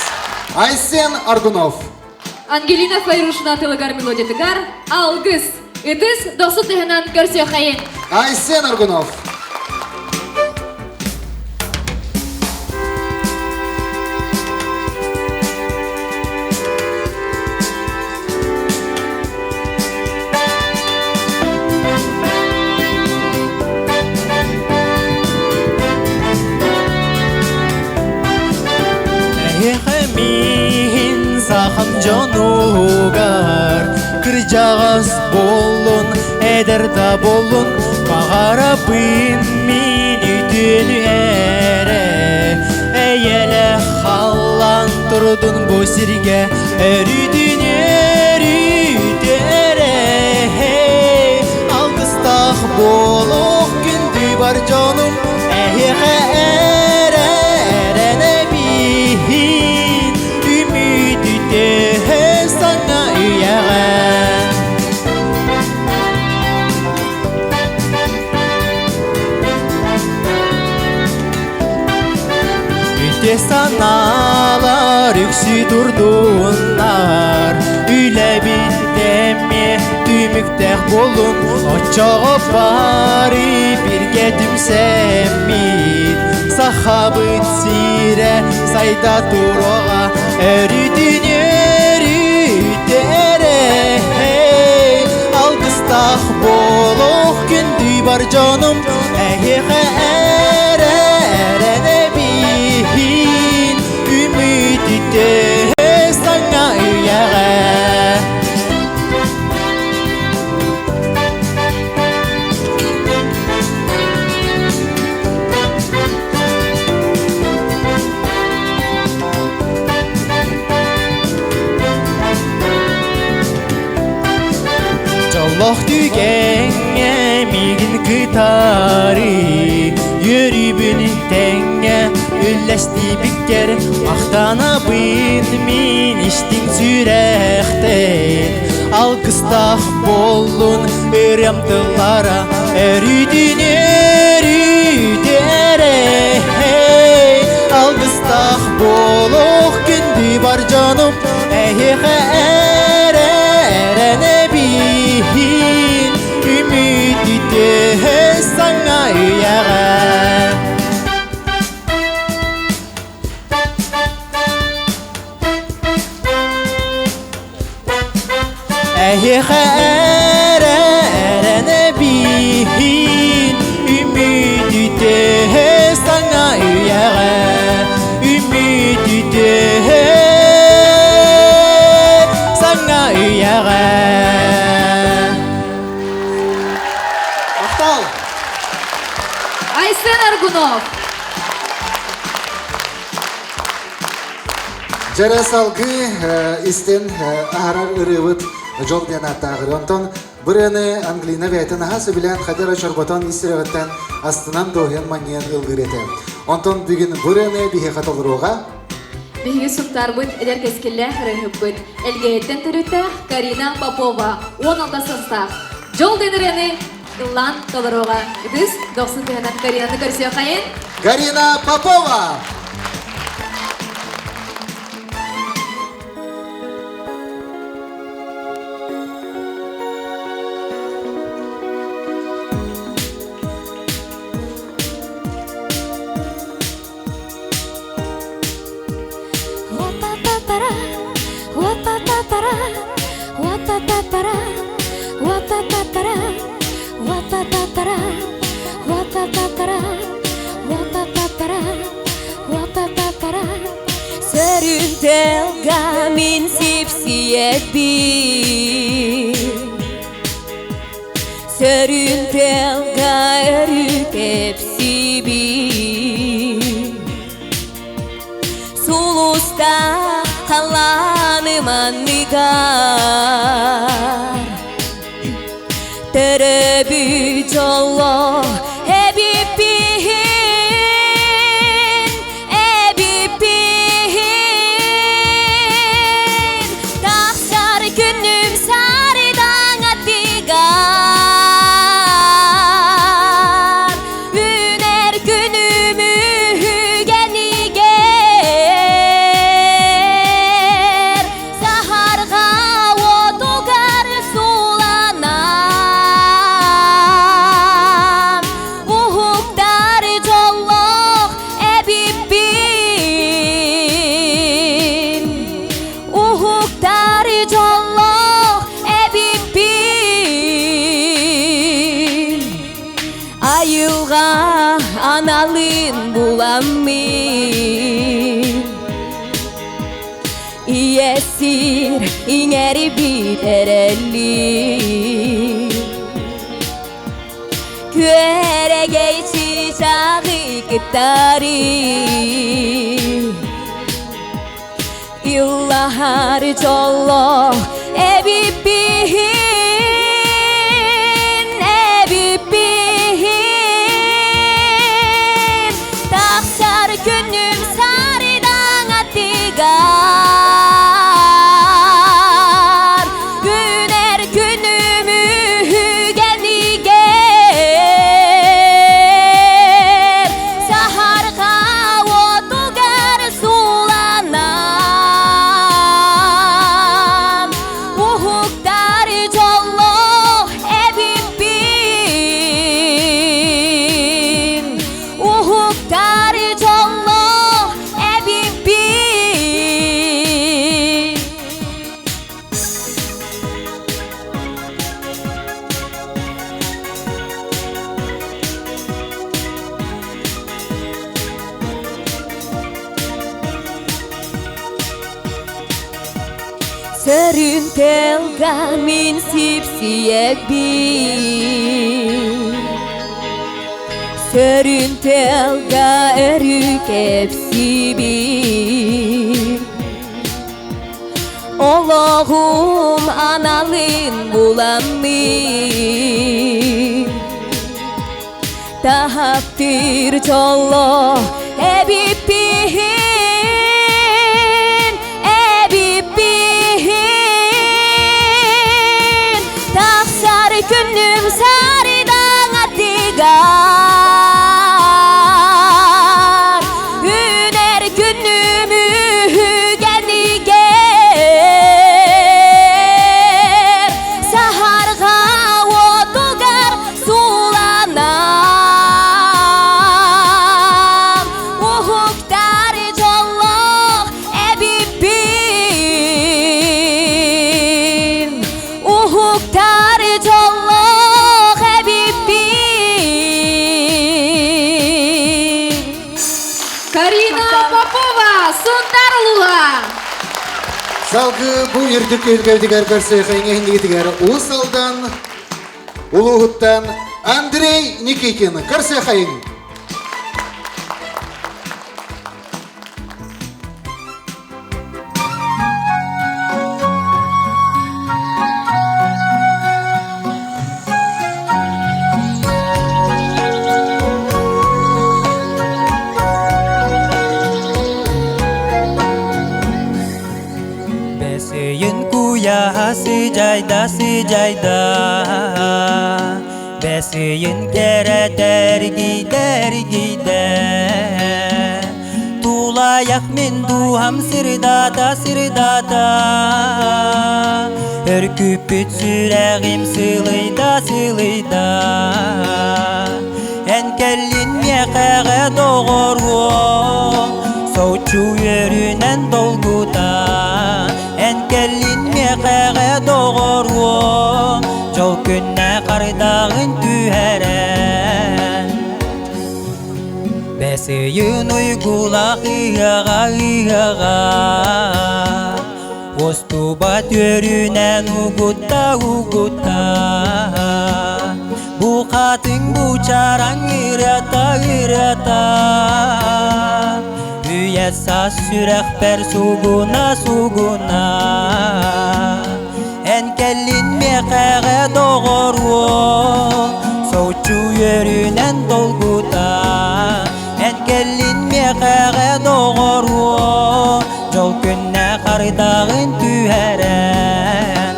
Айсен Аргунов. Ангелина Файрушина тылыгар мелодиятыгар Алгыс. Ытыс дохсун тыһынан көрсүөххэйин. Айсен Аргунов. Эһиэхэ миин сахам дьонугар кырдьаҕас буоллун, эдэр да буоллун, баҕарабын мин үтүөнү эрэ. Эйэлээх халлаан турдун бу сиргэ, өрүүтүн өрүүтэрэ. Алгыстаах буолуох күндү бар дьонум, эһиэхэ эрэ эрэнэбин, үмүтүтэ саҥа үйэҕэ. Үтүө санаалар үксүү турдуннар, үлэбит эмиэ түмүктээх буолун, оччоҕо бары биргэ түмсэммит, сахабыт сирэ сайда туруоҕа, өрүтүн өрүтэрэ. Алгыстаах буолуох күндү бар дьонум, эһиэхэ эрэ эрэнэбин, үмүтүтэ саҥа үйэҕэ. Дьоллоох түгэҥҥэ миигин кытары Үөрүүбүн тэҥҥэ үллэстибиккэр Махтанабын мин истиҥ сүрэхтэн Алгыстаах буоллун ырыам тыллара Өрүүтүн өрүүтэрэ Алгыстаах буолуох күндү бар дьонум Эһиэхэ эрэ эрэнэбин Үмүтүтэ саҥа үйэҕэ Эһиэхэ эрэ эрэнэбин Үмүтүтэ саҥа үйэҕэ Үмүтүтэ саҥа үйэҕэ Махтал! Айсен Аргунов. Дьэрэ салгыы истэн аһарар ырыабыт дьол диэн ааттааҕыр. Онтон бырыаны Англина бэйэтин аһа сөбүлээн хадьара чорботон ис сүрэҕиттэн астынан дуоһуйан манньыйан ыллыыр этэ. Онтон бүгүн бырыаны биһиэхэ толоруоҕа. Биһиги сунтаарбыт эдэр кэскиллээх ырыаһыппыт Элгээйиттэн төрүттээх Карина Попова 16 састаах. Дьол диэн ырыаны ыллаан толоруоҕа. Ытыс дохсун тыһынан Каринаны көрсүөххэйин. Карина Попова! Сөрүнтэлгэ мин сипсиэбин Сөрүнтэлгэ өрүү кэпсиибин Сулуста халлааны манныгар Төрөбүт дьолло эбиппиһин, эбиппиһин. Тахсар күнүм сарыдаҥ аттыгар, Үүнэр күнүм үһүгэр. сир иҥэрбит эрэлли Күөрэгэй чыычааҕы кытары Ыллаһар дьоллоох эбиппиһин, эбиппиһин. Тахсар күнүм сарыдаҥ аттыгар, Үүнэр күнүм үһүгэнигэр, Саһарҕа уотугар сууланан, Уһуктар дьоллоох эбиппин, Уһуктар дьоллоох эбиппин. Сөрүн тэлга мин сипсиэбин Сөрүн тэлга өрүү кэпсиибин Олоҕум аналын буламмын Таптыыр дьоллоох эбиппиһин, эбиппиһин. Тахсар күнүм сарыдаҥ аттыгар, Үүнэр күнүм үһүгэнигэр, Саһарҕа уотугар Суланан уһуктар дьоллоох эбиппин, Уһуктар дьоллоох эбиппин. Карина Попова, Сунтар улууһа! Салгыы бу үрдүк түһүлгэбитигэр көрсүөхэ иҥэһиннигитигэр Уус Алдан улууһуттан Андрей Никитин көрсүөхайыҥ! Бэсийин куйаһа сыдьайда сыдьайда Бэсийин кэрэтэ эргийдэ эргийдэ Тулаайах мин дууһам сырдаата сырдаата Өркүппүт сүрэҕим сылыйда сылыйда Эн кэллин миэхэҕэ доҕоруом Соччу үөрүүнэн долгута Эн кэллин миэхэҕэ доҕоруом Дьол күннэ хардаҕын түһэрэн Бэс ыйын уйгулаах ыһыаҕа ыһыаҕа Устубат үөрүүнэн угутта угутта Бу хатыҥ бу чараҥ ырыата ырыата Үйэ саас сүрэхпэр сугуна сугуна Эн кэллин миэхэҕэ доҕоруо Соччу үөрүүнэн долгута Эн кэллин миэхэҕэ доҕоруо Дьол күннэ хардаҕын түһэрэн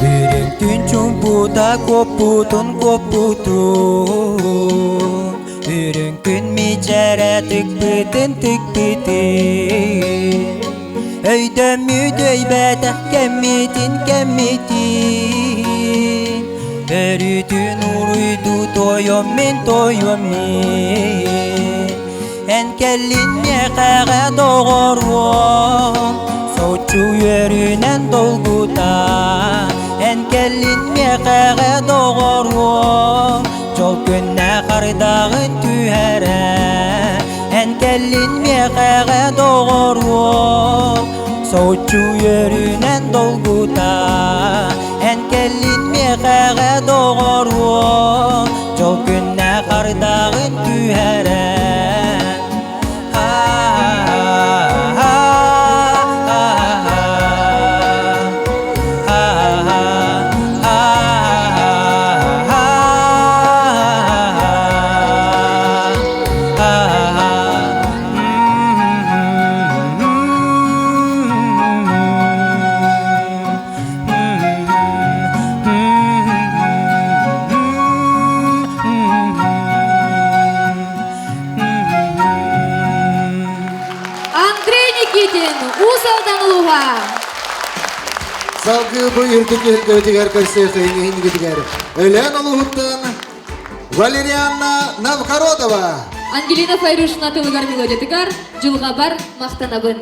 Үрүҥтүн чумпута куоппутун куоппутун Үрүҥ күн мичээрэ тыкпытын тыкпытын Өйдөммүт өйбөтөх кэммитин кэммитин Өрүүтүн уруйдуу тойом мин тойом мин Эн кэллин миэхэҕэ доҕоруом Соччу үөрүүнэн долгуйан. хардаҕын түһэрэ Эн кэллин миэхэҕэ доҕоруом Соһуччу үөрүүнэн долгута Эн кэллин миэхэҕэ доҕоруом Дьол күннэ хардаҕын түһэрэ Андрей Никитин, Уус Алдан улууһа. Салгыы бу үрдүк түһүлгэбитигэр көрсүөххэ иһингитигэр Өлөөн улууһуттан Валерианна Новгородова. Ангелина Файрушина тылыгар мелодиятыгар дьылҕабар махтанабын.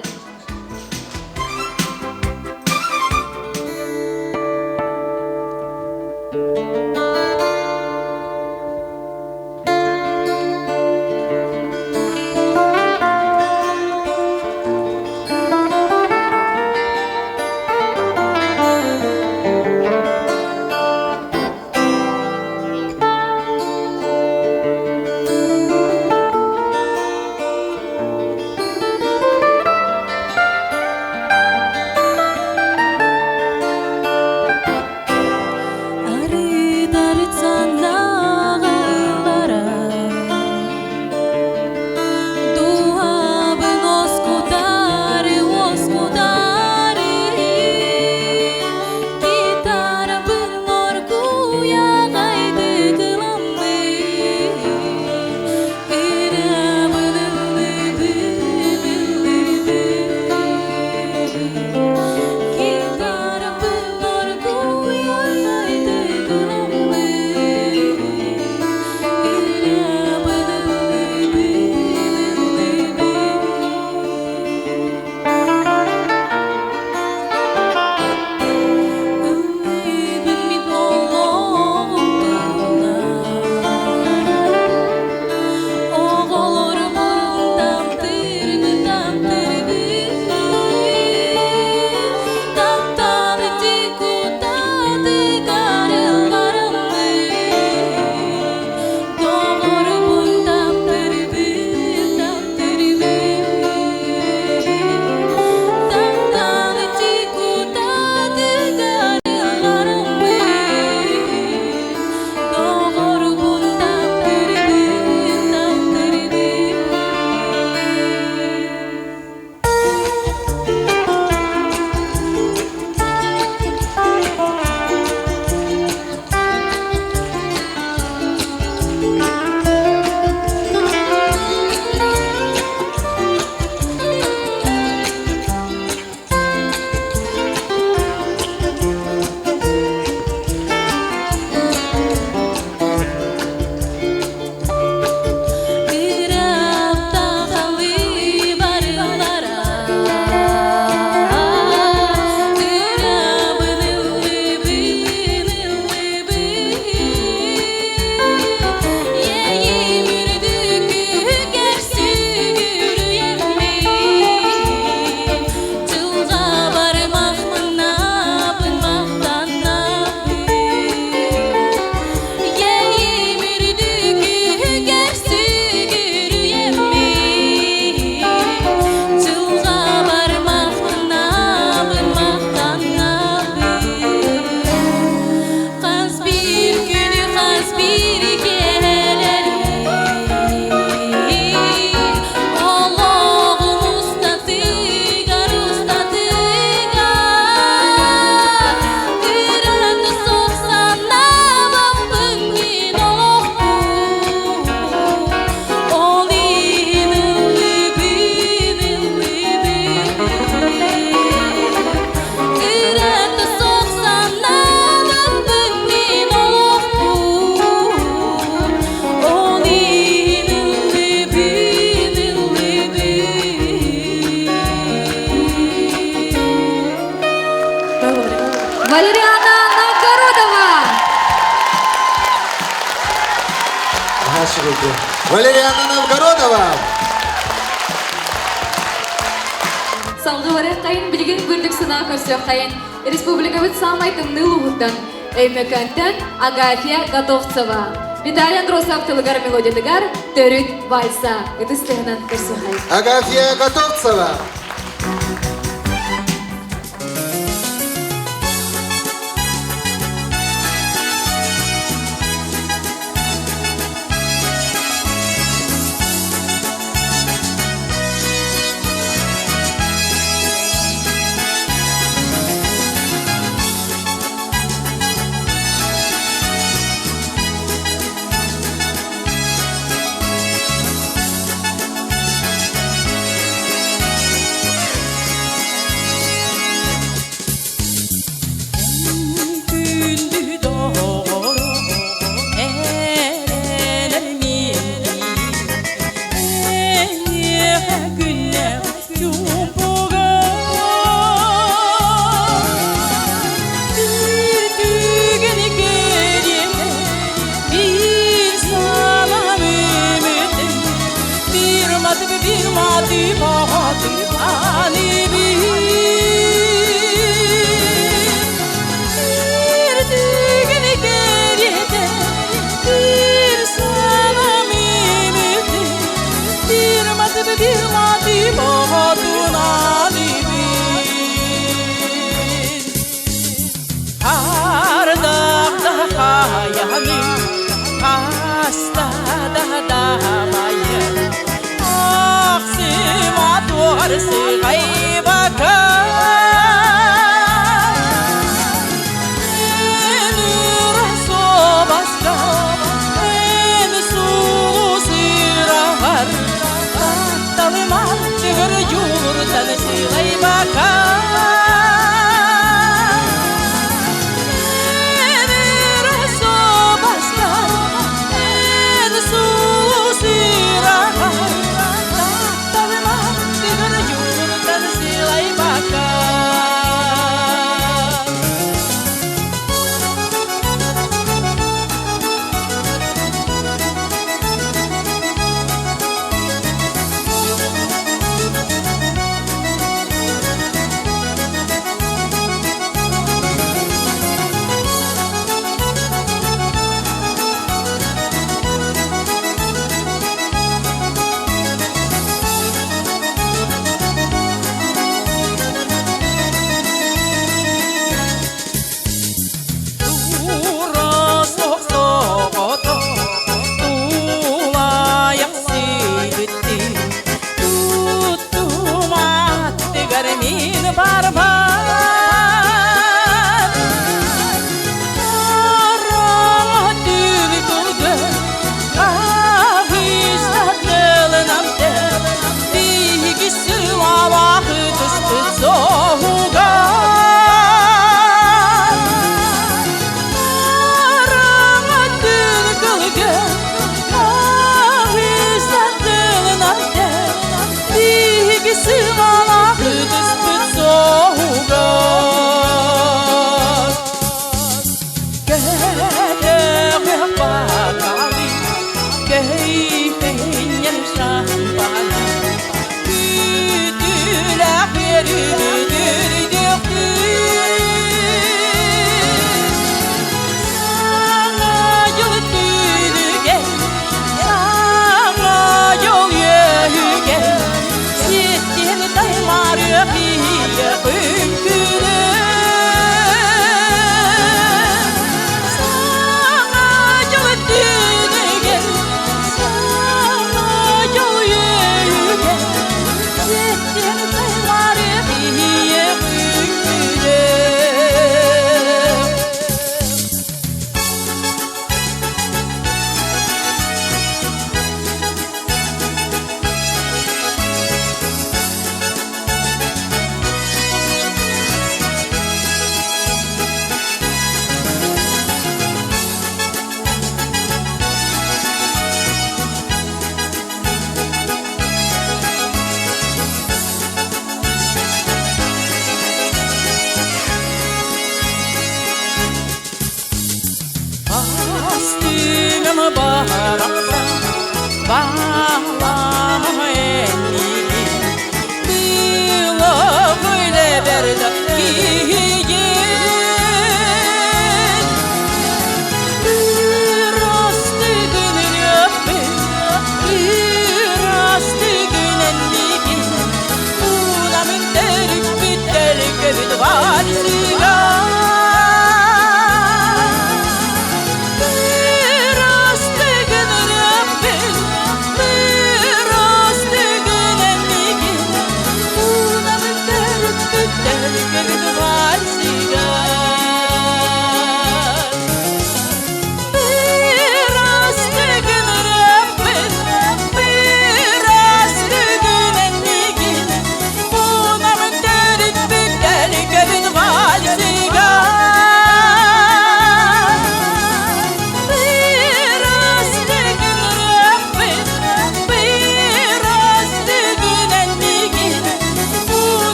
Валериана Новгородова! үчүгэйдик. Валериана Новгородова. Салгыы барыаххайын, билигин үрдүк санаа көрсүөххэйин. Республикабыт саамай тымныы улууһуттан Өймөкөөнтөн Агафья Готовцева. Виталий Андросов тылыгар мелодиятыгар төрүт вальса. Ытыс тыһынан көрсүөххэйин. Агафья Готовцева. Күндү доҕору эрэнэр Эйиэхэ күннээх чуумпуга Биир түгэн кэриэтэ биир санаам үмүтэ Биир матып биир матып аҕатын аны биир Биир түгэн кэриэтэ bir sanam imiti Bir matı bir matı boğatuna dibin Ардақта қаяны Аста да дамайы Ақсыма туарсы ғайбака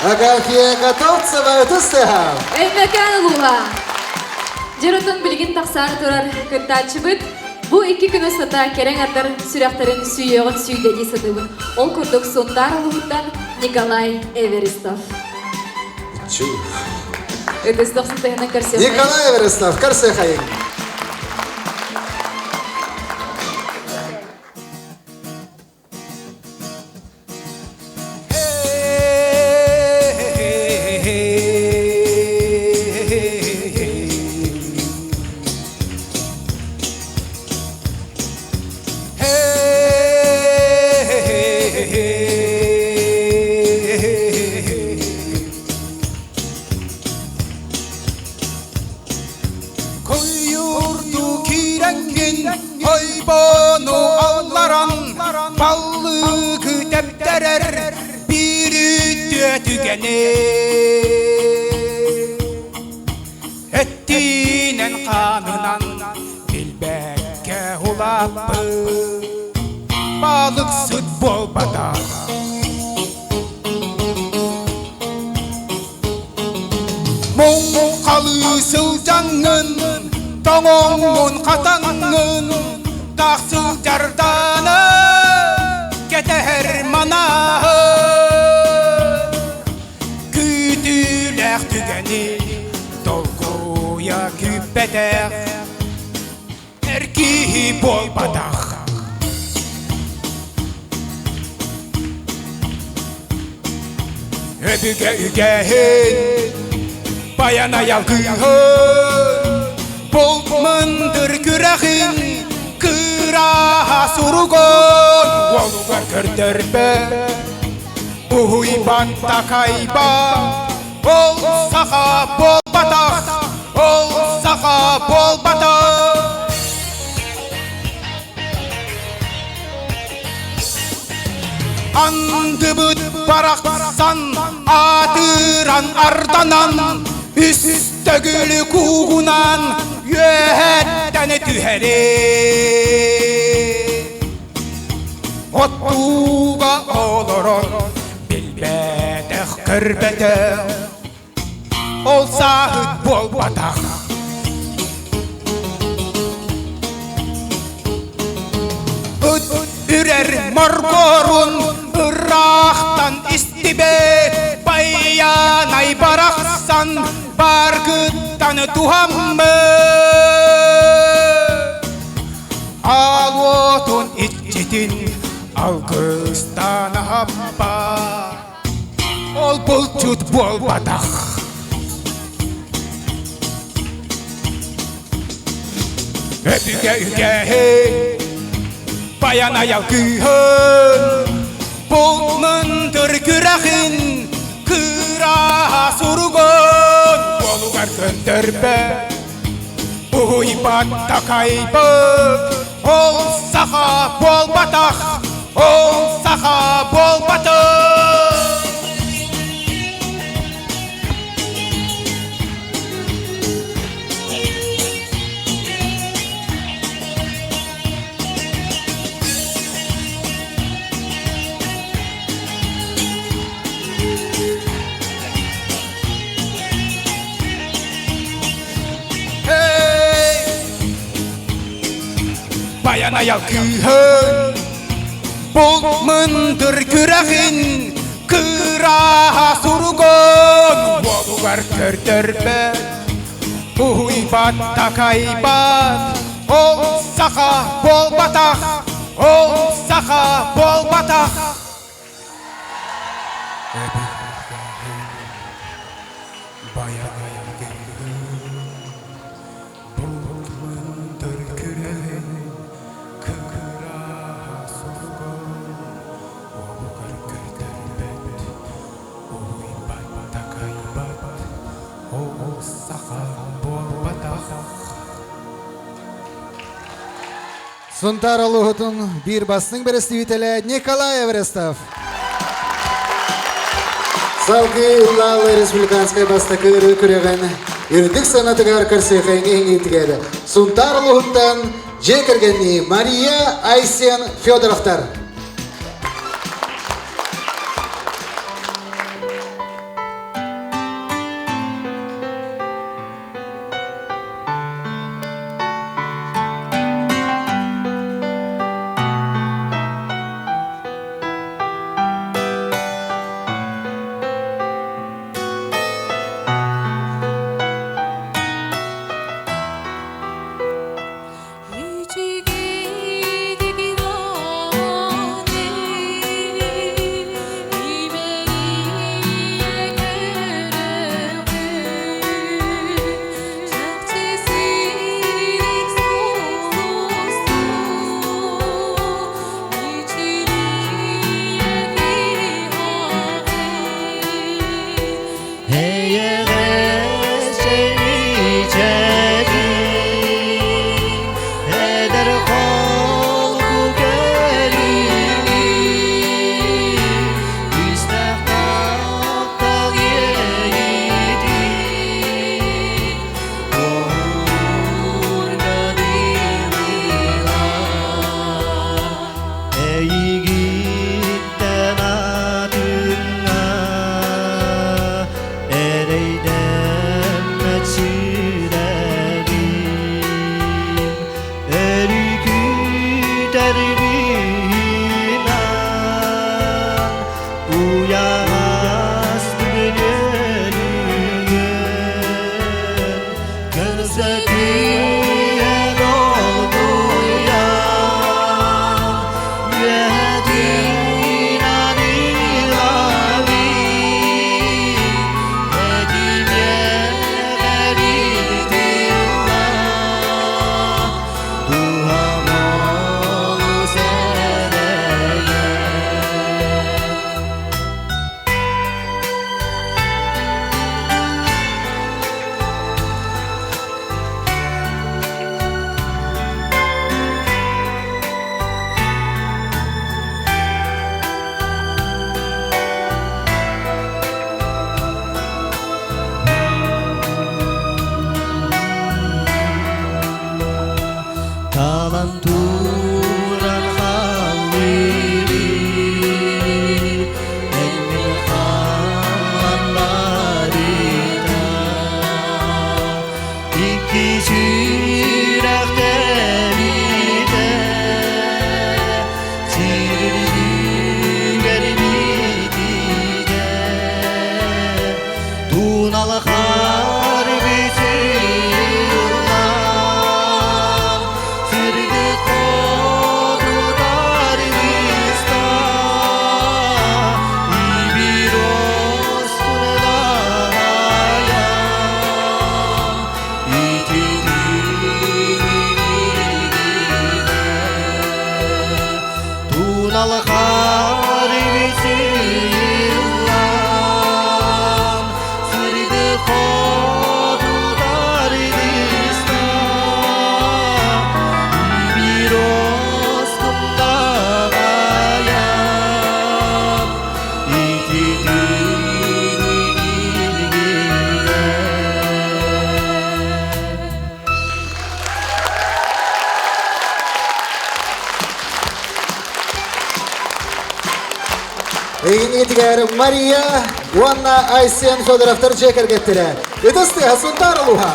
Агафья Готовцева ытыс Өймөкөөн улууһа. Дьарытын билигин тахсаары турар кыттааччыбыт бу икки күн устата кэрэҥ ардар сүрэхтэрин сүүйүөҕүн сүүйдэ дии саныыбын. Ол курдук Сунтаар улууһуттан Николай Эверестов. Ытыс дохсун тыһынан көрсүөххэ. Николай Эверестов, көрсүөххэйиҥ. Куйуурду киирэҥҥин Ойбону алларан баллыгы тэптэрэр биир үтүө түгэни Эттиинэн хаанынан билбэккэ улааппыт балыксыт буолбатах Муҥхалыы сылдьаҥҥын, тоҥоҥҥун хатаҥҥын, таах сылдьардааны кэтэһэр манааһы. Күүтүүлээх түгэни долгуйа күүппэтэх Эр киһи буолбатах. Өбүгэ үгэһин баян айалгыһын булт мындыр күрэхин кыраһа суругун уолугар көрдөрбө уһуйбат такайба Ол саха буолбатах, ол саха буолбатах. Андыбыт барахсан аатыран арданан үс төгүлү куугунан үөһэттэн түһэри. Оттууга олорон билбэтэх көрбөтөх ол сааһыт буолбатах Ыт үрэр моргорун ыраахтан истибэт байанай барахсан баргыттан туһаммыт Аал уотун иччитин алгыстаан аһаппа Ол булчут буолбатах Өбүгэ үгэһи баян айал кыыһын Булт мындыр күрэхин кыраһа суругун Уолугар көрдөрбө Уһуйбат такайбыт ол саха буолбатах, ол саха буолбатах. Баян аял кыыһын Булт мындыр күрэхин Кыраһа суругун Уолугар көрдөрбөт Уһуйбат такайбат Ол саха буолбатах Ол саха буолбатах Сунтаар улууһутун биир бастыҥ бэрэстэбиитэлэ Николай Эверестов. Салгыы Улаалы республиканскай бастакы ырыы күрэҕин үрдүк сыанатыгар көрсүөхэйиҥи иһиҥиитигэр Сунтаар улууһуттан дьиэ кэргэннии Мария Айсен Федоровтар. Түһэн олгуйан, үөһэтин аныылабын, этимиэхэ биир тылла, дууһам олус эрэйэр. Талан туран халлыыр Энмин хаан барыта Икки сүрэх тэбиитэ Сирдүгэр битигэ Туналахар бүтүллан Сирдик хотутар выста Ибирос Туналхар весилан Сырды хотутар дыста Бирос кумдагаян Эйигинигитигэр Мария уонна Айсен Федоровтар дьиэ кэргэттэрэ. Ытыс тыаһа Сунтаар улууһа.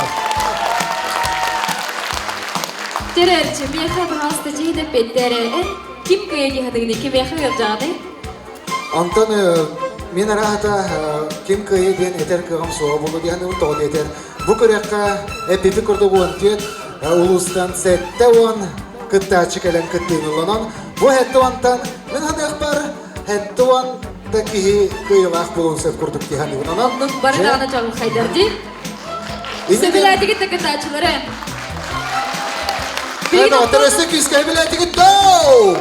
Терерчи, миэхэ пожалуйста, чиһин эппиэттээрэ. Эн ким кыйа диһатыгыны, кимиэхэ ыалдьаҕыный? Онтон мин араата ким кыайы диэн этэр кыаҕым суоҕа буолуо диэн тоҕо диэтэр бу күрэххэ эппипи курдук 14 улуустан 70 кыттааччы кэлэн кыттыыны ылланан бу 70-тан мин ханыахпар 70 да киһи кыайыылаах буолуон сөп курдук дии саныыбын. Онон Бары даҕаны чаҕылхайдар дии. Сөбүлээтигит да кыттааччылары. Билигин өссө күүскэ сөбүлээтигит доо!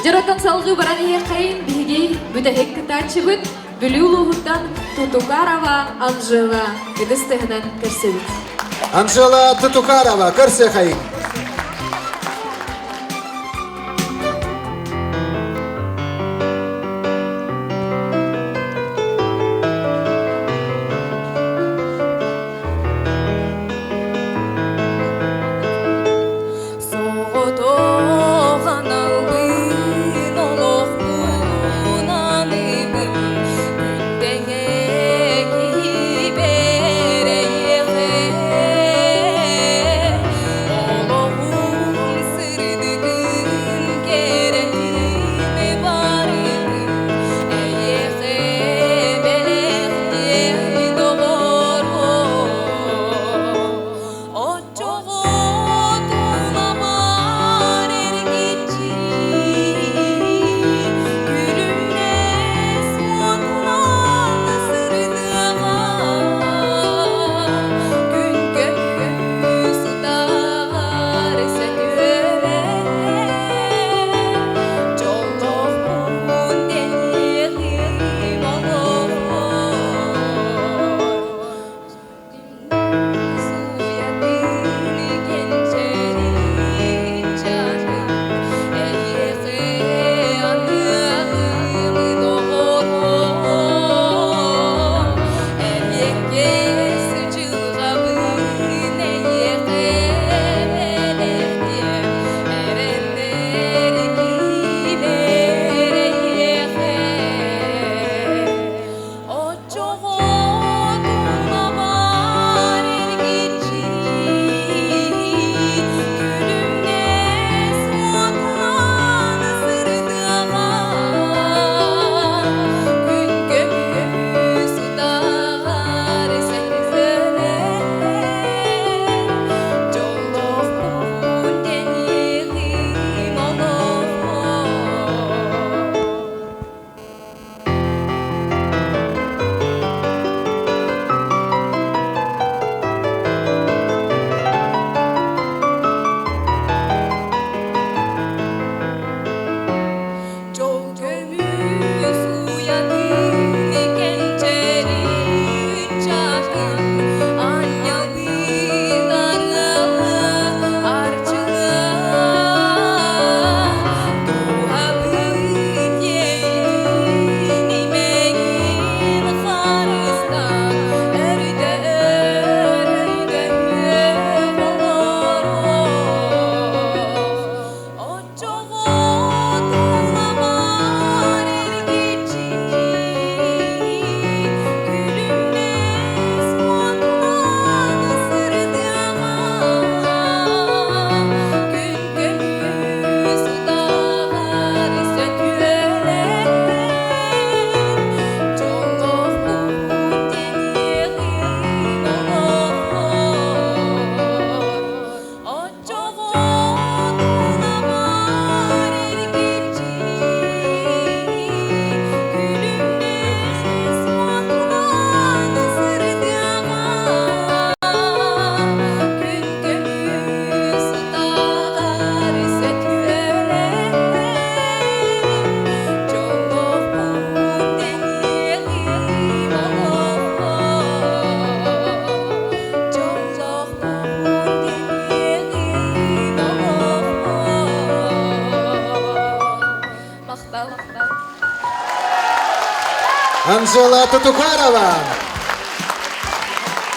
Дьаротон салгыы баран иһиэххэйин биһиги бүтэһик кытааччыбыт Бүлүү улууһуттан Тутукарова Анжела ытыс тыһынан көрсөбүт. Анжела Тутукарова көрсүөхайын. Соҕотох аналбын олохпун аныыбын күн тэҥэ киһи бэрэйиэхэ. Анжела Тутукарова.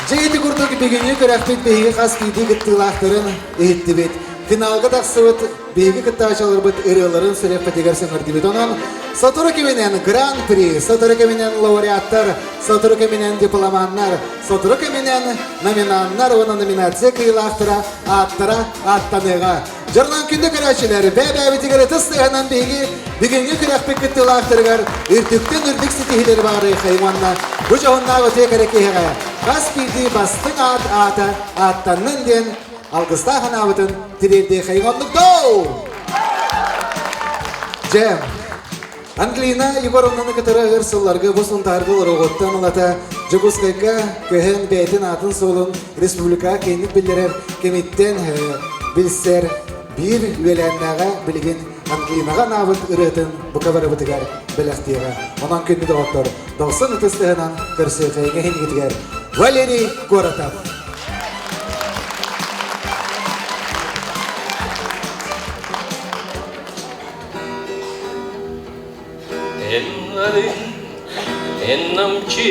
Дьэ ити курдук бүгүҥҥү күрэхпит биһиги хас биирдии кыттыылаахтарын иһиттибит. Финалга тахсыбыт биһиги кыттааччыларбыт ырыаларын сүрэхпитигэр сөҥөрдүбүт. Онон сотору кэминэн Гран-при, сотору кэминэн лауреаттар, сотору кэминэн дипломаннар, сотору кэминэн номинаннар уонна номинация кыайыылаахтара ааттара ааттаныаҕа. Дьорлон күндү көрөөччүлэр, бэйэ-бэйэбитигэр ытыс тыаһынан биһиги бүгүҥҥү күрэхпит кыттыылаахтарыгар үрдүктэн үрдүк ситиһиилэри баҕарыахайым уонна бу дьоһуннаах үтүө кэрэ киһиэхэ хас биирдии бастыҥ аат аата ааттаннын диэн алгыстаах анаабытын тириэрдиэхэйиҥ оннук доо! Дьэ, Ангелина Егоровнаны кытары өр сылларга бу Сунтаарга олоруоҕуттан ылата Дьокуускайга көһөн бэйэтин аатын-суолун республикаҕа киэҥник биллэрэр кэмиттэн билсэр биир үөлээннээҕэ билигин Ангелинаҕа анаабыт ырыатын бука барыбытыгар бэлэхтиэҕэ. Онон күндү доҕоттор, дохсун ытыс тыаһынан көрсүөххэйиҥ иһингитигэр Валерий Коротов. Эн нарын, эн намчы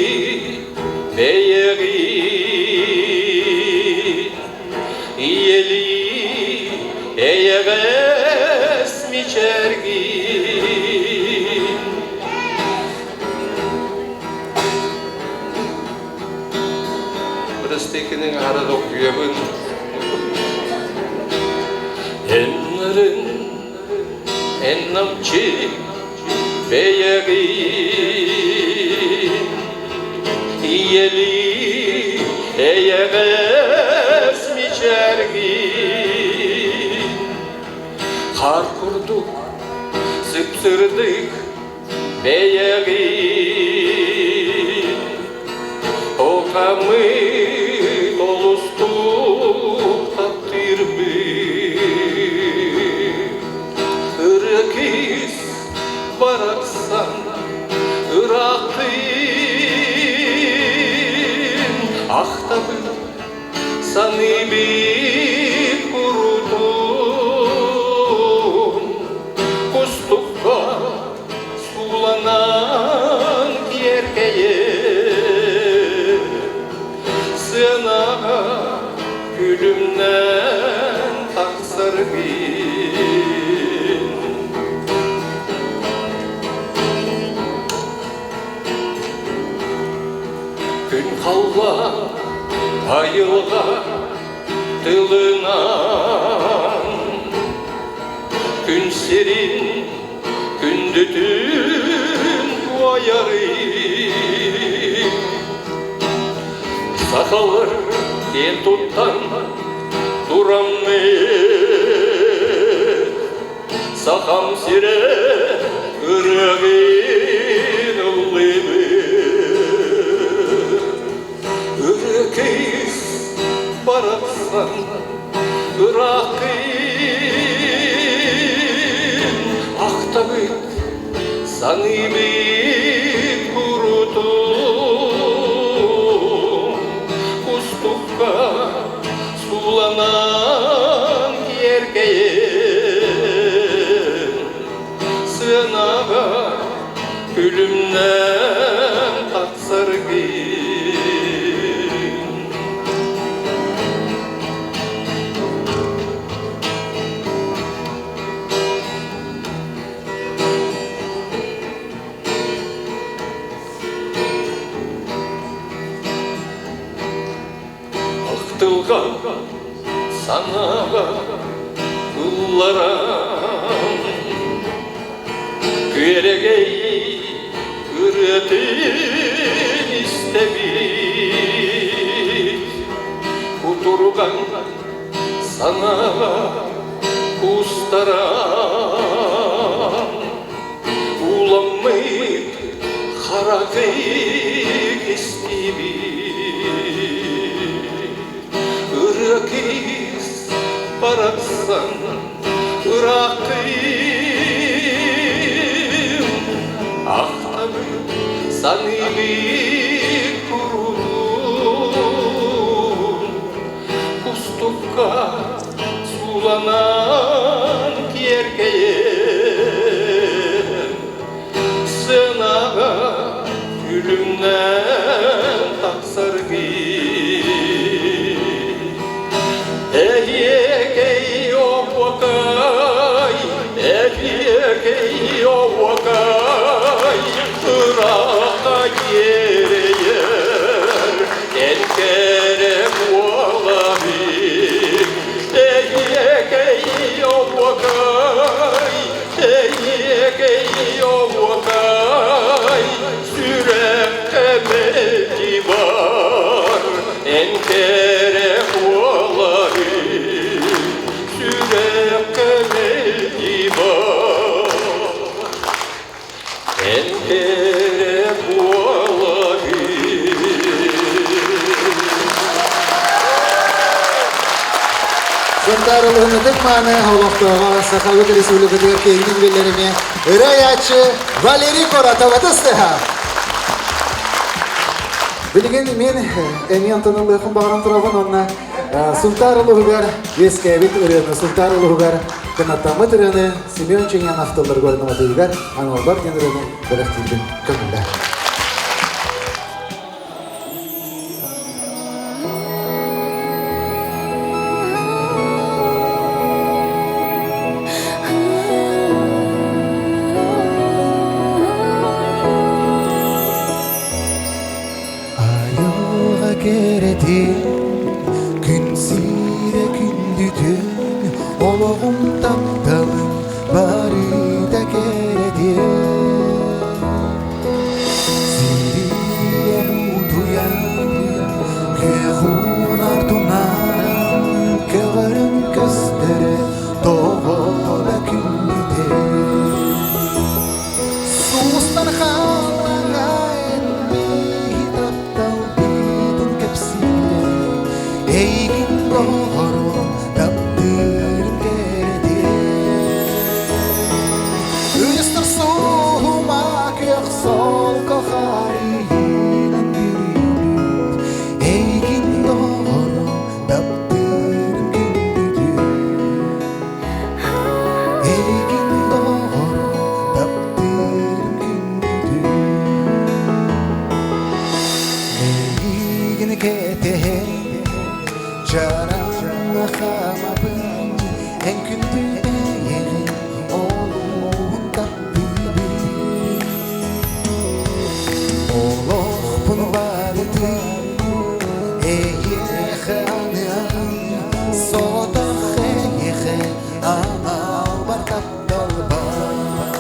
бэйэҕин, ийэлии эйэҕэс мичээргин. Бырастыыкының аһара долгуйабын. Эн нарын, Эн намчы бэйэҕин ийэлии эйэҕэс мичээргин хаар курдук сып-сырдык бэйэҕин Оҕамыт олустук таптыырбыт Ырыа кыыс барахсан ыраахтын Ахтабын саныыбыт курутун Кустукка Сууланан киэркэйэр сыанаҕа күлүмнээн тахсаргын. Күн халлаан айылҕа тылынан күн сирин Күндүтүн туойарый Сахалар киэн туттан тураммыт Сахам сирэ ырыагын ыллыыбыт Ырыа кыыс барахсан ырааххын ахтабыт саныыбыт курутун кустукка сууланан киэркэйэн сыанаҕа күлүмнээн тахсаргын. Ахтылҕан санааҕа ылларан Күөрэгэй ырыатын истэбит Кутурган санааҕа кустаран Ууламмыт харахык истибит Ырыа кыыс барахсан ырааххын Ахтабын саныыбын курутун Кустукка сууланан киэркэйэн Сыанаҕа. Күннэн тахсаргыы Эһиэкэй оһуокай, эһиэкэй оһуокай, ыраахха дьиэрэйэр, эн кэрэ буолабыҥ. Эһиэкэй оһуокай, эһиэкэй оһуокай, сүрэххэ мэлдьи бар, эн кэрэ буоларыҥ, сүрэххэ мэлдьи бар, эн кэрэ буоларыҥ. Сунтаар улууһун ытык-мааны олохтооҕо Сахабыт Республикатыгар киэҥник биллэр эмиэ ырыа айааччы Валерий Коротов ытыстыһа. Билигин мин эмиэ онтон ылыахпын баҕаран турабын уонна Сунтаар улууһугар үөскээбит ырыаны Сунтаар улууһугар кынаттаммыт ырыаны Семен Ченянов тылларыгар мотивыгар Аналбар диэн ырыаны бэлэхтиирбин көҥүллээ. Айылҕа кэрэтин, күн сирэ күндүтүн, олоҕум тапталын барыта кэрэтин. Сирийэн утуйан, күөх уунар тунааран, көҕөрөн көстөрө тоҕо да күндүтэ. Суустан хааллаҕай биһи таптал биитин кэпсиирэ, эйигин доҕорум таптыырым кэрэтин. Ыйыстар суһума күөх солко харыйынан бүрүйбүт, Эйигин доҕорум таптыырым күндүтүн. Эйигин доҕорум таптыырым күндүтүн. Эйигин кэтэһэн чараҥҥа хаамабын, эн күндү бэйэҕин олуһун таптыыбын. Олохпун барытын эйиэхэ аныаҕым, соҕотох эйиэхэ аналбар тапталбар.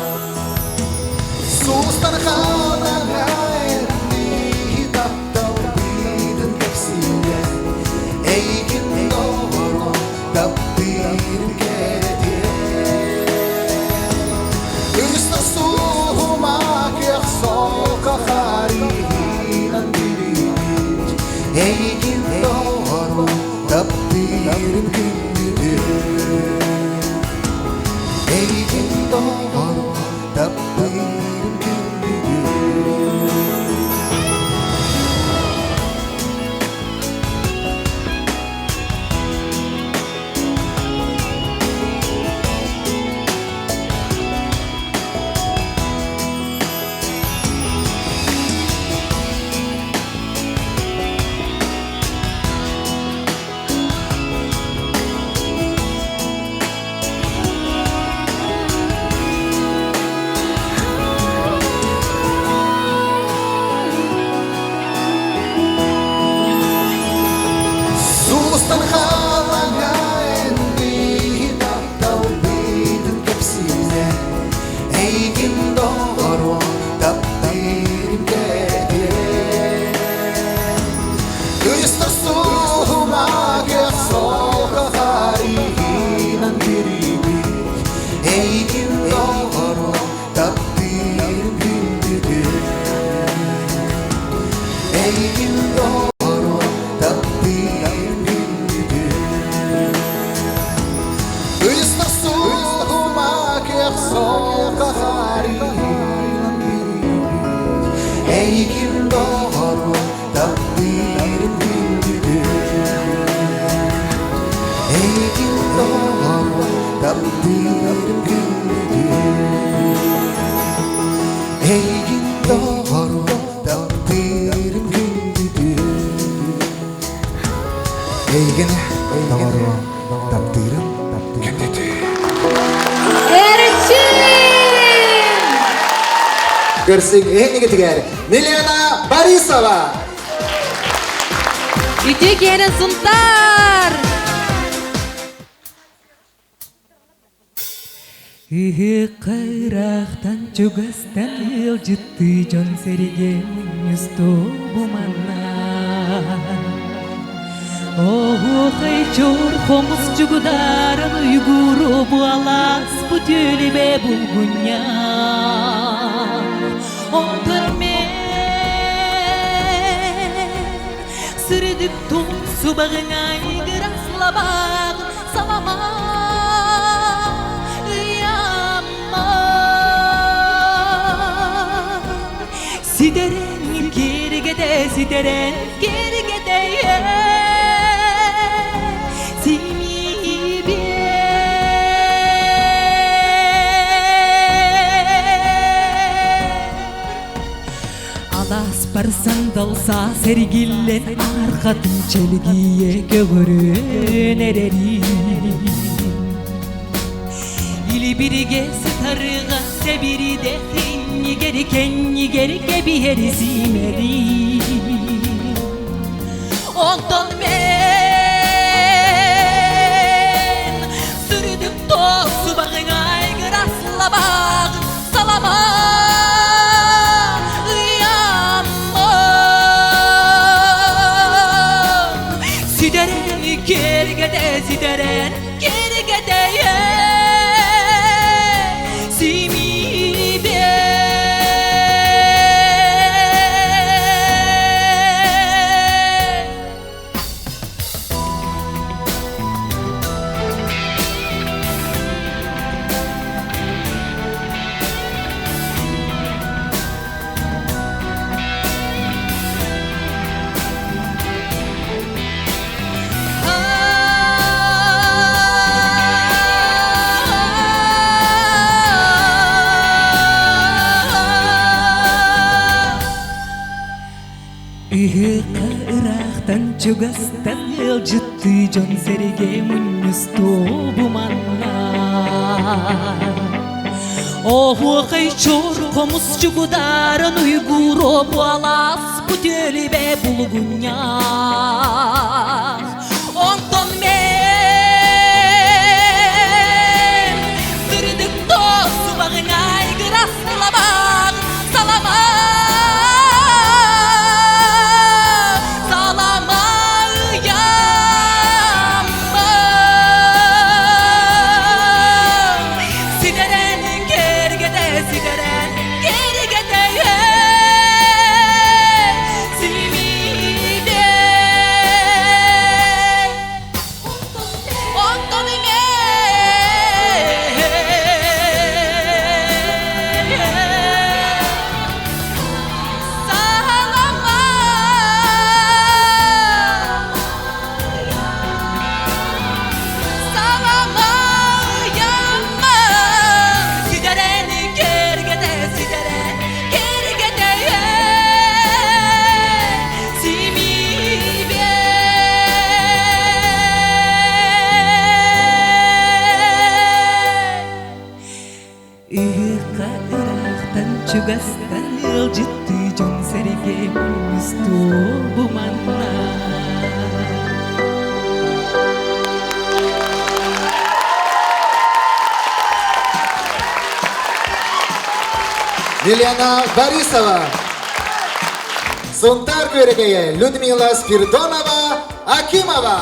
Суустан хаалаҕай таптал быытын кэпсиирэ, Эйигин доҕорум таптыырым кэрэтин. Ыйыстар суһума күөх солко харыйынан бүрүйбүт, Эйигин доҕорум таптыырым күндүтүн. Эйигин доҕорум таптыырым күндүтүн. Суустан хаалаҕай таптал быытын кэпсиирэ, Эйигин доҕорум таптыырым кэрэтин. Ыйыстар суһума күөх солко харыйынан бүрүйбүт, Эйигин доҕорум таптыырым күндүтүн. Эйигин доҕорум таптыырым күндүтүн. Ыйыстар суһума күөх солко харыйынан бүрүйбүт, Эйигин доҕорум таптыырым күндүтүн. Эйигин доҕорум таптыырым күндүтүн. Эйигин доҕорум таптыырым. Эйигин доҕоруом, таптыырым күндүтү. Эрчин! Көрсүҥ эһинигитигэр Милена Борисова! Үтүө киһинэн Сунтаар! Ыһыахха ыраахтан чугастан ыалдьыттыы дьон сэригэ мунньустуу манна. Оһуохай чор хомус чугудаарын уйгуру буолаас бу түөлүбэ булгунньах. Онтон мен сырдык тумсу бағыңай гыраслабақ салама ыйамма Сидерен кергете сидерен кергете Алаас барсандал саас эргиллэн архатын чэлгийэ көҕөрөн эрэрий. Илибиригэ сытарыга сэбириде хиннигери кэннигери кэбиһэри сиимэрий. Онтон мен сүрүдүк тоосубаҕыҥай гыраслабаҕын салама ыйаммын сидэрэн киэргэтэ сидэрэн киэргэтэ симиибэ Ыһыахха ыраахтан чугастан ыалдьыттыы дьон сэригэ мунньустуу бу манна. Оһуохай чор хомус чугудаарын уйгуро буолаас бу түөлүбэ булугунньах. Онтон мен сырдык тоосубаҕыҥай гыраслабаҕын салама салама ыйаммын ситэрэн кэргэтэ ситэрэн кэргэтэ симиде Онтон Салама Салама ыйаммын Ситэрэн кэргэтэ ситэрэн кэргэтэ Симиибэ Ыһыахха ыраахтан чугастан ыалдьыттыы дьон сэргэ мустуо бу манна. Елена Борисова. Сунтар күөрэгэйэ Людмила Спиридонова Акимова.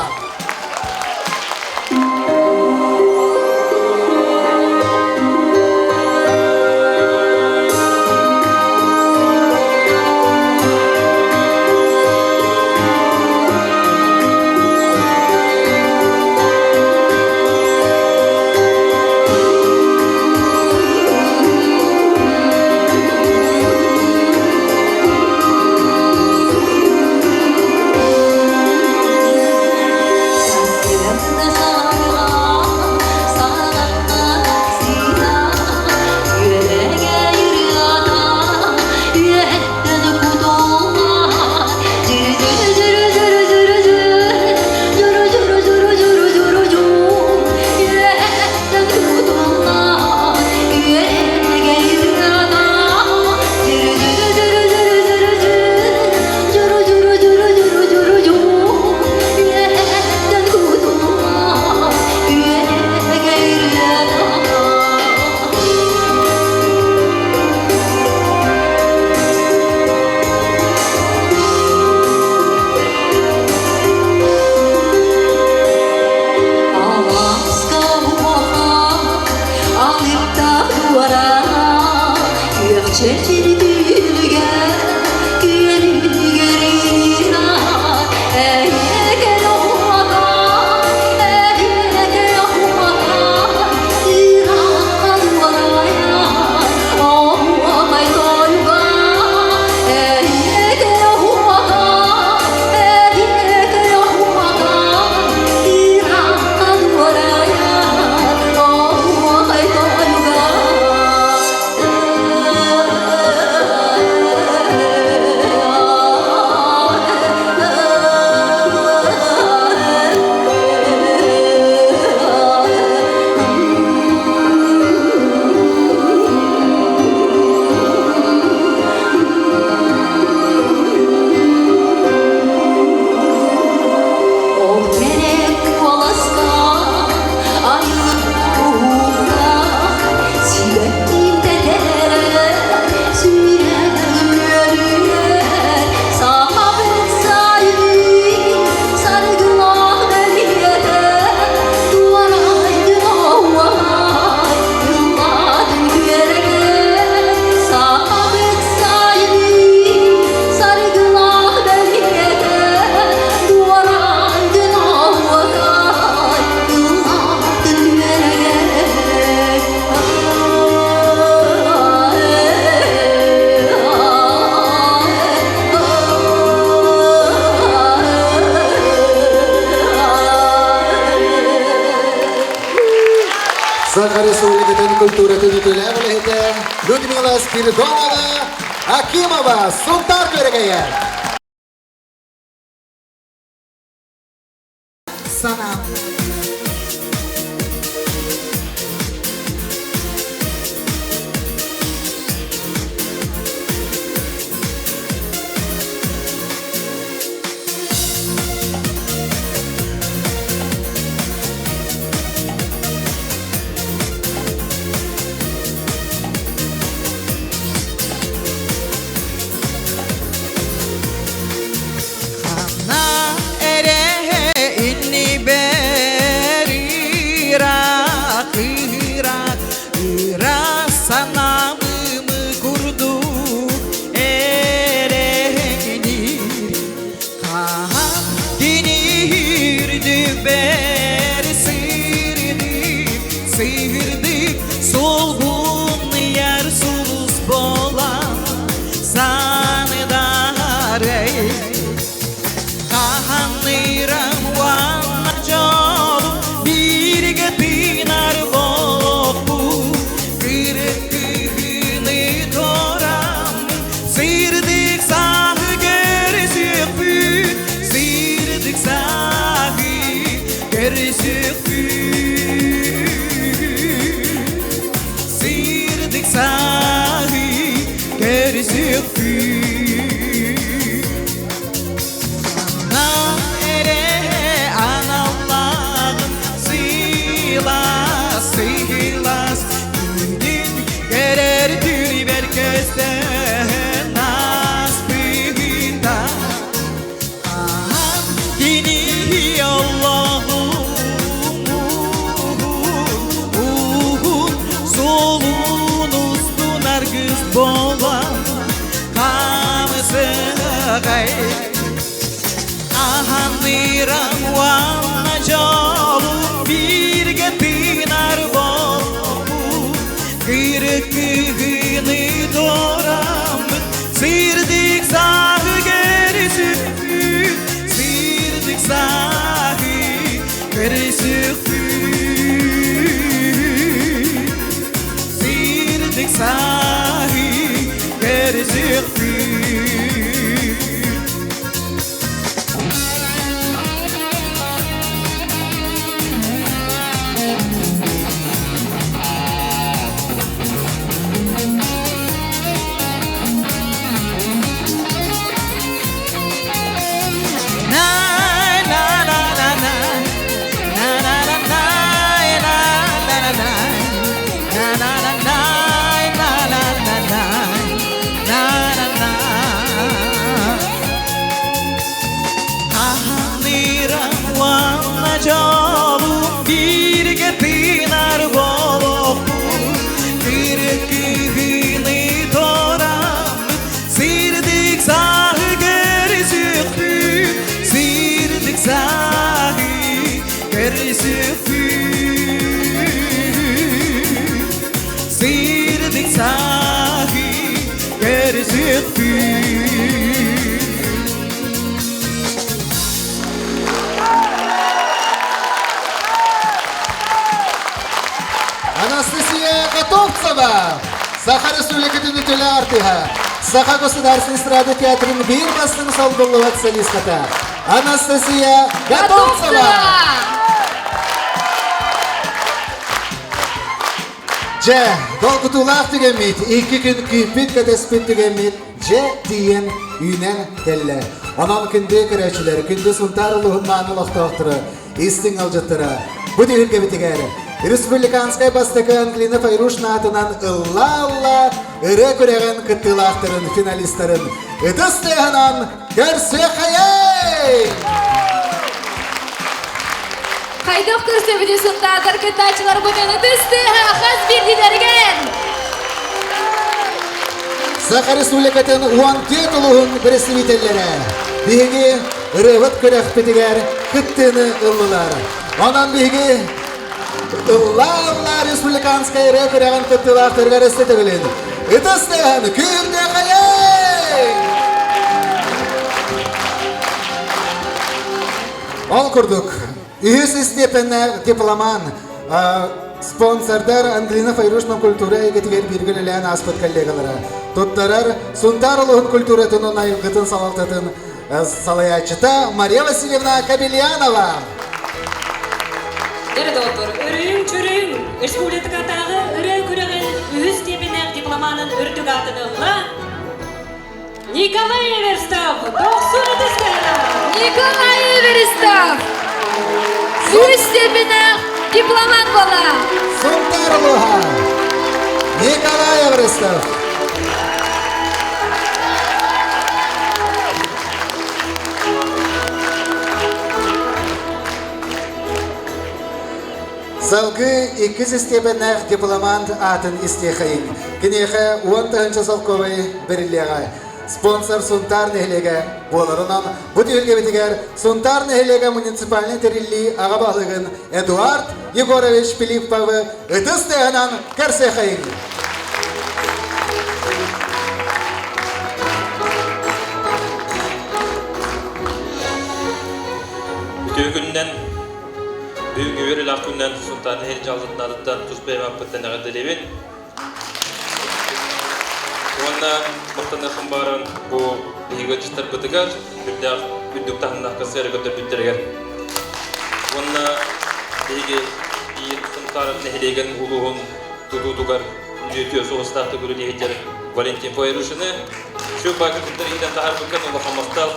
Саха Республикатын культуратын үтүөлээх үлэһитэ Людмила Спиридонова Акимова Сунтаар күөрэгэйэ. Санаам. Ханна эрэ иннибэр ыраах ыраах ыраас санаабым курдук эрэҥниир хаһан киниирдибэр сырдык сырдык солбунуйар сулус буолан саныдарай Хаһаныырам уонна дьолум бииргэ тыынар олохпут Кырык-кыһыны туораммын сырдык сааһы көрүсүөхпүт Сырдык сааһы көрүсүөхпүт Сырдык сааһы көрүсүөхпүт Ханна эрэ аналлааҕын сыылаас, сыылаас күнүн көрөр түрбэр көстөн ааспыта. Аһан кини олоҕун уһун суолун устун аргыс буолан Хамсыгай Аһаныырам уонна дьолум бииргэ тыынар буолбут Кырык кыһыны туораммыт Сырдык сааһы көрүсүппүт Сырдык сааһы көрүсүппүт Сырдык сааһы көрүсүөхпүт Бииргэ тыынар буолуохпут, кыргыһыыны тораммыт, сырдык сааһы көрүсүөхпүт, сырдык сааһы көрүсүөхпүт. Сырдык сааһы көрүсүөхпүт. Анастасия Готовцева, Саха Республикатын үтүлэ артыһа, Саха государственный эстрада театрын биир бастыҥ солбуллубат солистката Анастасия Готовцева! Дьэ, долгутуулаах түгэммит, икки күн күүппүт-кэтэспит түгэммит дьэ тиийэн үүнэн кэллэ. Онон күндү көрөөччүлэр, күндү Сунтаар улууһун мааны олохтоохторо, истиҥ ыалдьыттара, бу түһүлгэбитигэр республиканскай бастакы Ангелина Файрушна аатынан ылла-ылла ырыа күрэҕин кыттыылаахтарын, финалистарын ытыс тыаһынан көрсүөххэйэй! Хайдах көрсөбүтүй сунтаардар кыттааччыларбытын ытыс тыаһа хас биирдиилэригэр! Саха Республикатын 14 улууһун представителлэрэ биһиги ырыабыт күрэхпитигэр кыттыыны ыллылар. Онон биһиги ылла-ылла республиканскай ырыа күрэҕин кыттыылаахтарыгар өссө Ытыс тыаһын күүрдүөххэйэй! Ол курдук, үһүс истиэпэннээх дипломан. Спонсордар Ангелина Файрушна культура эйгэтигэр бииргэ үлэлээн ааспыт коллегалара. Туттарар Сунтаар улууһун культуратын уонна айылгытын салалтатын салайааччыта Мария Васильевна Кабельянова. Дьэ, доҕоттор, өрүҥ-чөрүҥ республикатааҕы ырыа күрэҕин үһүс степеннээх дипломанын үрдүк аатын ылла Николай Эверстов, дохсун ытыстара! Николай Эверстов! Үһүс степеннээх дипломат буола! Сунтаар улууһа! Николай Эверстов! Салгыы иккис истиэпэннээх дипломант аатын истиэхэйиҥ. Киниэхэ 10 тыһыынча солкуобай бэриллиэҕэ. Спонсор Сунтаар нэһилиэгэ буоларынан бу түһүлгэбитигэр Сунтаар нэһилиэгэ муниципальнай тэриллии аҕа баһылыгын Эдуард Егорович Филипповы ытыс тыаһынан көрсүөххэйиҥ. Үтүө күнүнэн Бүгүҥҥү үөрүүлээх күнүнэн Сунтаар нэһилиэк дьаһалтатын аатыттан тус бэйэм ааппыттан эҕэрдэлиибин. Уонна махтаныахым бааран бу биһиги ыалдьыттарбытыгар үрдээх үрдүк таһымнаах концеры көрдөрбүттэригэр. Уонна биһиги биир Сунтаар нэһилиэгин улууһун тутуутугар үтүө суостаахтык үлэлиһитэр Валентин Файрушины Сүр баакы иитэн таһаарбыккын улахан махтал.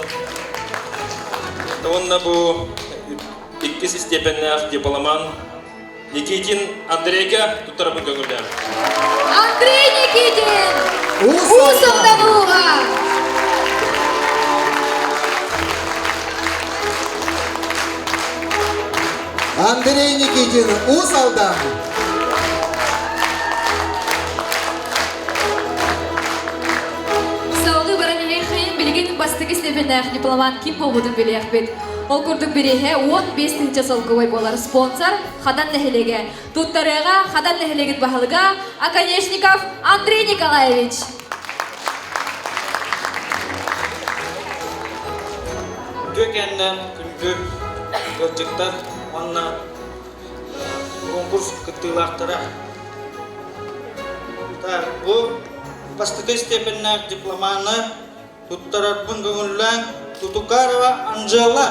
Уонна бу иккис истиэпэннээх дипломан Никитин Андрейга туттарабын көҥүллээн. Андрей Никитин! Уус Алданууга! Андрей Никитин, Уус Алдан! Салгыы баран иһиэххин билигин бастакы степеннээх дипломат ким буолбутун билиэхпит. Ол курдук бирииһэ 15 тыһыынча солкуобай буолар спонсор Хадан нэһилиэгэ. Туттарыаҕа Хадан нэһилиэгин баһылыга Оконешников Андрей Николаевич. Үтүө кэннэ күндү ыалдьыттар уонна конкурс кыттыылаахтара. Бу бастакы степеннээх дипломаны туттарарбын көҥүллээн Тутукарова Анжела.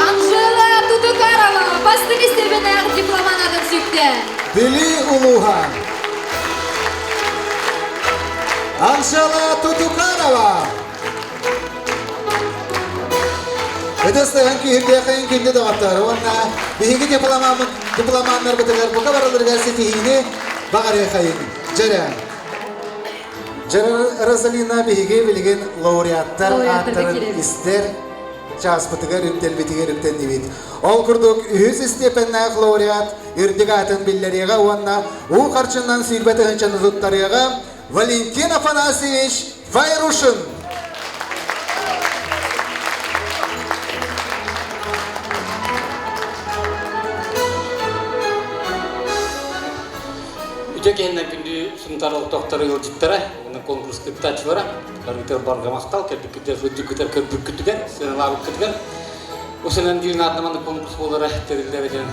Анжела Тутукарова бастакы степеннээх дипломан атын сүктэ. Бүлүү улууһа. Анжела Тутукарова. Ытыстыһан күүһүрдүөххэйин күндү доҕоттор уонна биһиги дипломаннарбытыгар бука барыларыгар ситиһиини баҕарыахайын. Дьэрэ. Дьэрэ Розалина биһиги билигин лауреаттар ааттарын истэр чааспытыгар үктэлбитигэр үктэннибит. Ол курдук үһүс истиэпэннээх лауреат үрдүк аатын биллэриэҕэ уонна уу харчынан сүүрбэ тыһыынчаны туттарыаҕа Валентин Афанасьевич Файрушин. Үтүө киһиннэн күндү Сунтаар олохтоохторо ыалдьыттара уонна конкурс кыттааччылара барыгытыгар барҕа махтал кэлбиккитигэр сылдьыбыккытыгар көрбүккүтүгэр сыаналаабыккытыгар Усунан дьүүн аатынан конкурс буолара тэриллэр диэн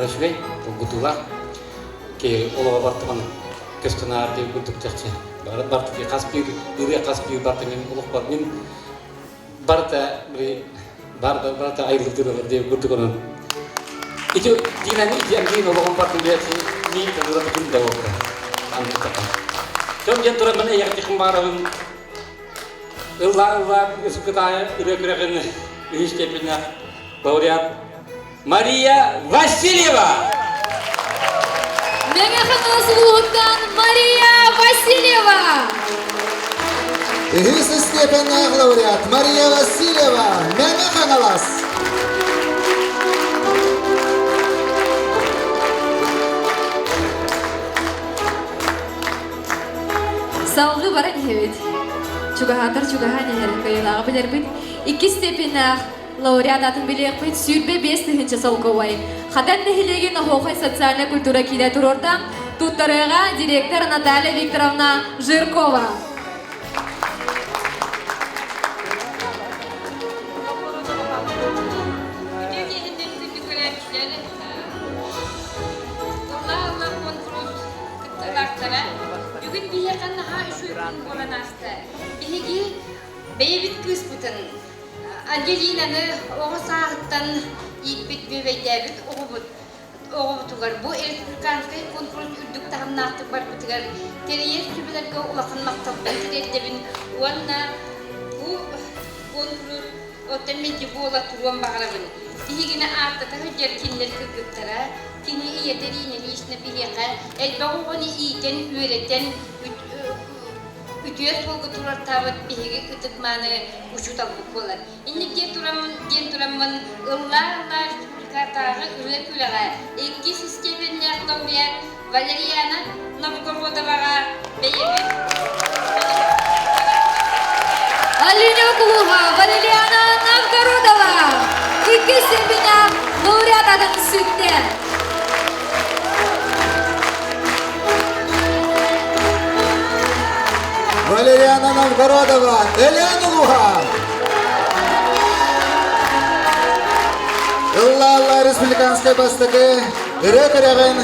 үчүгэй долгутуулаах ки олоҕо бартыман көстөн аар диэн курдук чахчы барыта хас биир ырыа хас биир барыта мин олохпор мин барыта барыта барыта айыллыбыт ырыалар диэн курдук онон ити диинани ити ангиин олоҕум бардым диэти миин тылыра күн да буолла анныктаха дьон диэн туран мен эйэҕитихин баарабын ыллаа ыллаа ысыкытаайа ырыа күрэҕин үһүс степеннээх лауреат Мария Васильева! Мэҥэ Хаҥалас улууһуттан Мария Васильева! Үһүс степеннээх лауреат Мария Васильева, Мэҥэ Хаҥалас! Салгыы баран иһэбит. Чугаһаатар чугаһаан иһэр кыайыылааҕы билэрбит. Иккис степеннээх Лауреат атын билиэхпит 25 тыһыынча солкуобай. Хадан нэһилиэгин Оһуохай социальнай культура киинэ туруорда. Туттарыаҕа директор Наталья Викторовна Жиркова. күн буолан ааста. Биһиги бэйэбит кыыспытын Ангелинаны оҕо сааһыттан ииппит, бүөбэйдээбит оҕобут оҕобутугар бу республиканскай конкурс үрдүк таһымнаахтык барбытыгар тэрийэр сүбэлэргэ улахан махталбын тириэрдэбин уонна бу конкурс оттон мэлдьи буола туруон баҕарабын. Биһигини ааттата сылдьар кинилэр кыргыттара, кини ийэтэ Рина Ильинична биһиэхэ элбэх оҕону иитэн, үөрэтэн, үтүө суолга туруортаабыт биһиги ытык-мааны учууталбыт буолар. Инник диэн тураммын, диэн тураммын ыллаа-ыллаа республикатааҕы ырыа күрэҕэ иккис степеннээх лауреат Валериана Новгородоваҕа бэйэбит Оленек улууһа Валериана Новгородова иккис степеннээх лауреат атын сүктэ. Валериана Новгородова, Элен улууһа! Ыллаалла республиканскай бастакы ырыа күрэҕин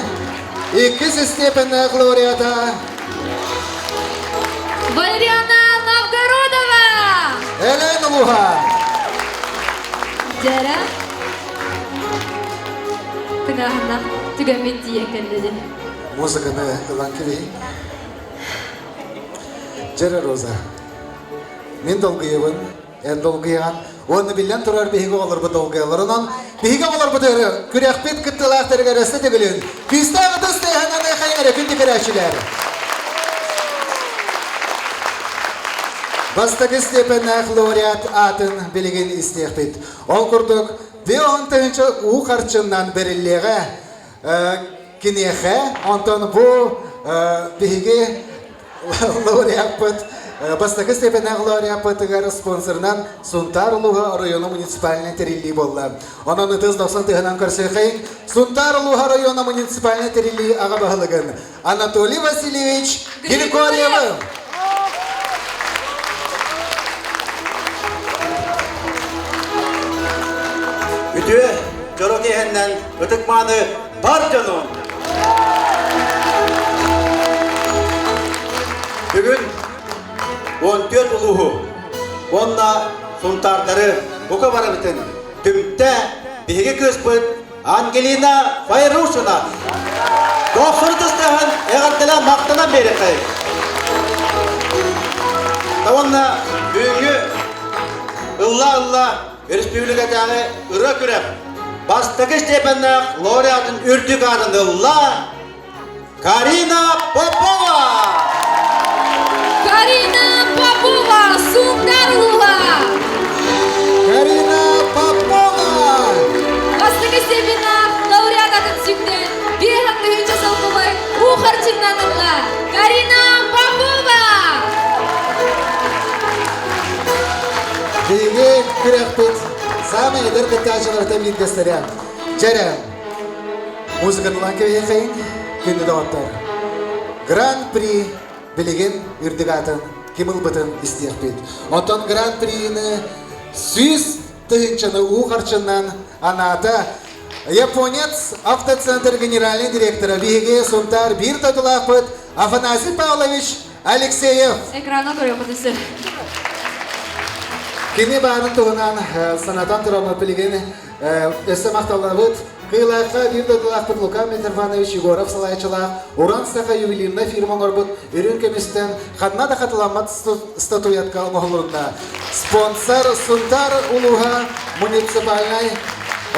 иккис степеннээх лауреата Валериана Новгородова! Элен улууһа! Дьэрэ тыҥааһыннаах түгэммит тиийэн кэллэ Музыканы ылан кэбиһиҥ. Дьэрэ Роза, мин долгуйабын, эн долгуйаҕын. Уонна биллэн турар биһиги оҕолорбут долгуйаллар. Онон биһиги оҕолорбутугар күрэхпит кыттыылаахтарыгар өссө төгүлүн күүстээх ытыс тыаһынан хайыҥ эрэ күндү көрөөччүлэр. Бастакы степеннээх лауреат аатын билигин истиэхпит. Ол курдук, 50 тыһыынча уу харчыннан бэриллиэҕэ. Киниэхэ, онтон бу биһиги лауреаппыт бастакы степеннээх лауреаппытыгар спонсорынан Сунтаар улууһа оройуона муниципальнай тэриллии буолла. Онон ытыс дохсун тыһынан көрсүөххэйин Сунтаар улууһа оройуона муниципальнай тэриллии аҕа баһылыгын Анатолий Васильевич Григорьевы. Үтүө дьоро киэһэннэн ытык-мааны бар дьонум! Бүгүн 14 улууһу уонна сунтаардары бука барыбытын түмтэ биһиги кыыспыт Ангелина Файрушина Дохсуну тыстаһан эҕэрдэлээн махтанан биэриэххэйиҥ. Уонна бүгүҥҥү ылла-ылла республикатааҕы ырыа күрэх бастакы степеннээх лауреатын үрдүк аатын ылла Карина Попова! Карина Попова, Сунтаар улууһа! Карина Попова! Бастакы степеннээх лауреат атын сүктэн, 5000 солкуобай уу харчынан ылла Карина Попова! Биһиги күрэхпит саамай эдэр кыттааччылартан биирдэстэрэ. Дьэрэ, Музыканылан кэбиһиэхэйин, күндү доҕоттор. Гран-при билигин үрдүк аатын ким ылбытын истиэхпит. Оттон Гран-прини 100 тыһыынчаны уу харчынан анаата Японец автоцентр генеральный директора биһиги Сунтаар биир дойдулаахпыт Афанасий Павлович Алексеев. Экрана көрүөххүтүн Кини баарын туһунан санатан тураммыт билигин өссө махталлабыт. Кыылаахха биир дойдулаахпыт Лука Митрофанович Егоров салайааччылаах Уран Саха ювелирнай фирма оҥорбут үрүҥ көмүстэн ханна да хатыламмат статуэтка оҥоһулунна. Спонсор Сунтаар улууһа муниципальнай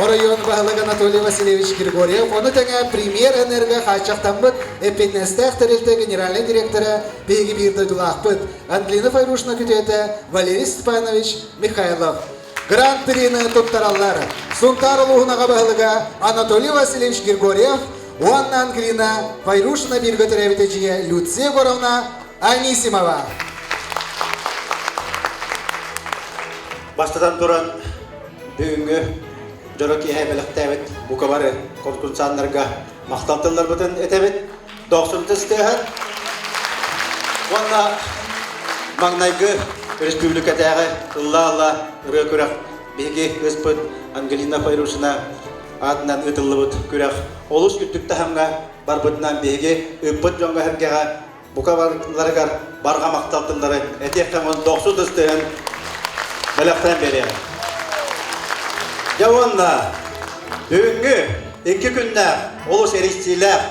оройуон баһылыга Анатолий Васильевич Григорьев, ону тэҥэ Премьер Энерго хааччахтаммыт эппиэтинэстээх тэрилтэ генеральнай директора биһиги биир дойдулаахпыт Ангелина Файрушина күтүөтэ Валерий Степанович Михайлов. Гран-прины туттараллар. Сунтаар улууһун аҕа баһылыга Анатолий Васильевич Григорьев уонна Ангелина Файрушина бииргэ төрөөбүт эдьиийэ Люция Егоровна Анисимова. Бастатан туран, бүгүҥҥү дьоро киэһэ бэлэхтээбит бука бары конкурсаннарга махтал тылларбытын этэбит. Дохсун тыстыаһын уонна маҥнайгы республикатааҕы ылла-ылла ырыа күрэх биһиги кыыспыт Ангелина Файрушина аатынан ыытыллыбыт күрэх олус үрдүк таһымҥа барбытынан биһиги ыыппыт дьоҥҥо-сэргэҕэ. Бука барыларыгар барҕа махтал тыллары этиэххэ уон дохсу тыстыһын бэлэхтээн биэриэҕин. Дьэ уонна бүгүҥҥү икки күннээх олус эрийсиилээх,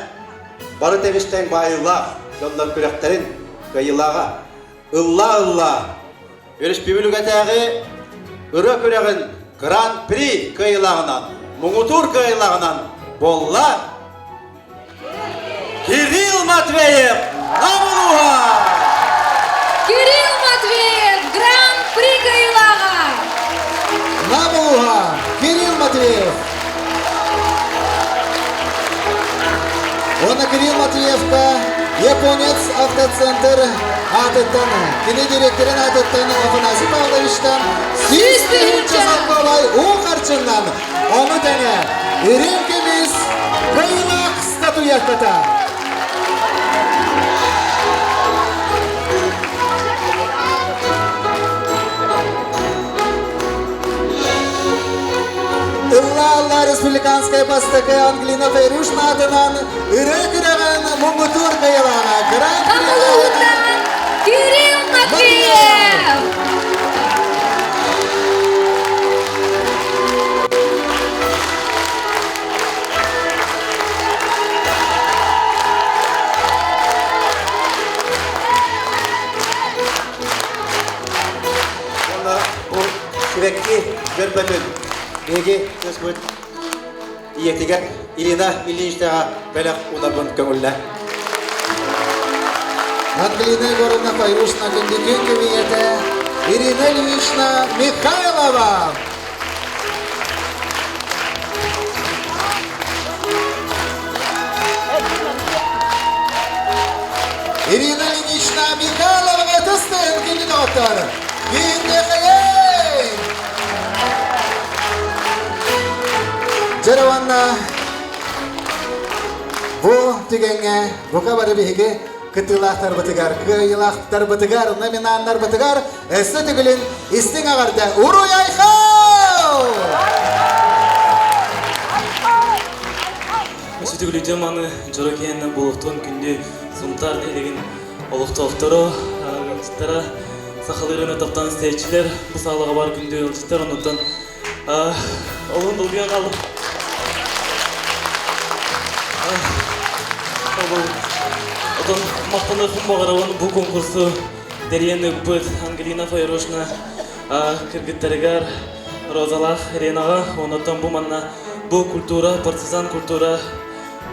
бары тэбистэҥ баайыылаах дьоннор күрэхтэрин кыайыылааҕа Ыллаа-ыллаа өрөспүүбүлүкэтээҕи ырыа күрэҕин Гран-при кыайыылааҕынан, муҥутуур кыайыылааҕынан буолла Кирилл Матвеев Намылуха! Кирилл Матвеев Гран-при кыайыылааҕа! Намылуха Кирилл Матвеев! Уонна Кирилл Матвеевка Японец автоцентр аатыттан, кини директорын аатыттан Афанасий Павловичтан 100 салковай уу харчыннан, ону тэҥэ Ирин көмүс кыайыылаах статуэтката. Ылла-ылла республиканскай бастакы Ангелина Файрушна аатынан ырыа күрэҕин муҥутуур кыайыылааҕа Гран-при Кирилл Матвеев! Уонна бу сибэкки дьөрбөтүн биһиги кыыспыт ийэтигэр Ирина Ильиничнаҕа бэлэх уунарбын көҥүллэ. Ангелина Егоровна Файрушна күндүкүн көмүйэтэ Ирина Ильинична Михайлова. Ирина Ильинична Михайлова тыстыһын күндү доҕоттор! Күндү Дьэ бу түгэҥҥэ бука бары биһиги кыттыылаахтарбытыгар, кыайыылаахтарбытыгар, номинаннарбытыгар өссө төгүлүн истиҥ эҕэрдэ Уруй Айхал! Өссө төгүл маны дьоро киһиннэн буолуохтун күндү Сунтаар нэһилиэгин олохтоохторо, ыалдьыттара, сахалыы ырыаны таптаан истээччилэр, бу саалаҕа баар күндү ыалдьыттар, оннуттан олуһун долгуйан хааллым. Отон махтаныахпын баҕарабын бу конкурсу тэрийэн ыыппыт Ангелина Файрушна кыргыттарыгар, Розалаах Ренаҕа, оннуттан бу манна бу культура, партизан культура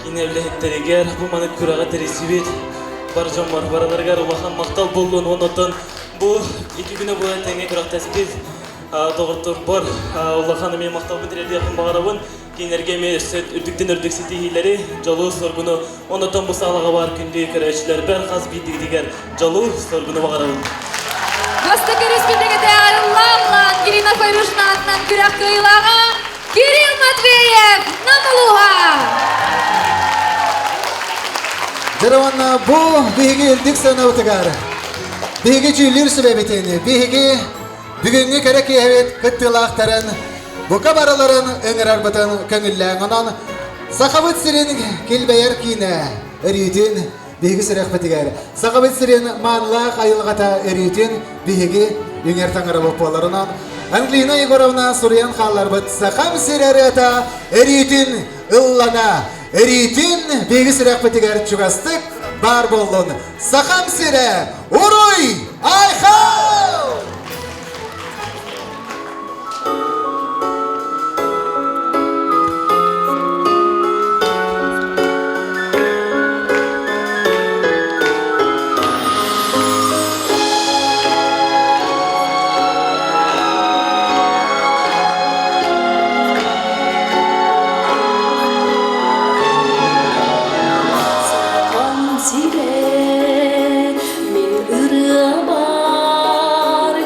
киинэ үлэһиттэригэр бу маны күрэҕи тэрийсибит бар дьоммор барыларыгар улахан махтал буоллун уонна бу икки күнү быһа тэҥҥэ күрэхтэспит доҕотторбор улахан эмиэ махталбын тириэрдиэхпин баҕарабын. Кинилэргэ эмиэ өссө үрдүктэн үрдүк ситиһиилэри, дьолу-соргуну, оннуттан бу саалаҕа баар күндү көрөөччүлэрбэр хас биирдиигитигэр дьолу-соргуну баҕарабын. Бастакы республикатааҕы ыллаан Ангелина Файрушина аатынан күрэх кыайыылааҕа Кирилл Матвеев, Нам улууһа! Дьэ уонна бу биһиги үрдүк сыанабытыгар биһиги дьүүллүүр сүбэбитин, биһиги бүгүҥҥү кэрэ киэһэбит кыттыылаахтарын бука барыларын ыҥырарбытын көҥүллээҥ. Онон Сахабыт сирин килбэйэр киинэ өрүүтүн биһиги сүрэхпитигэр, Сахабыт сирин маанылаах айылҕата өрүүтүн биһиги үҥэр таҥарабыт буоларынан Ангелина Егоровна суруйан хаалларбыт Сахам сирэ ырыата өрүүтүн ыллана, өрүүтүн биһиги сүрэхпитигэр чугастык баар буоллун. Сахам сирэ, уруй! Айхал! Сахам сирэ, мин ырыабар.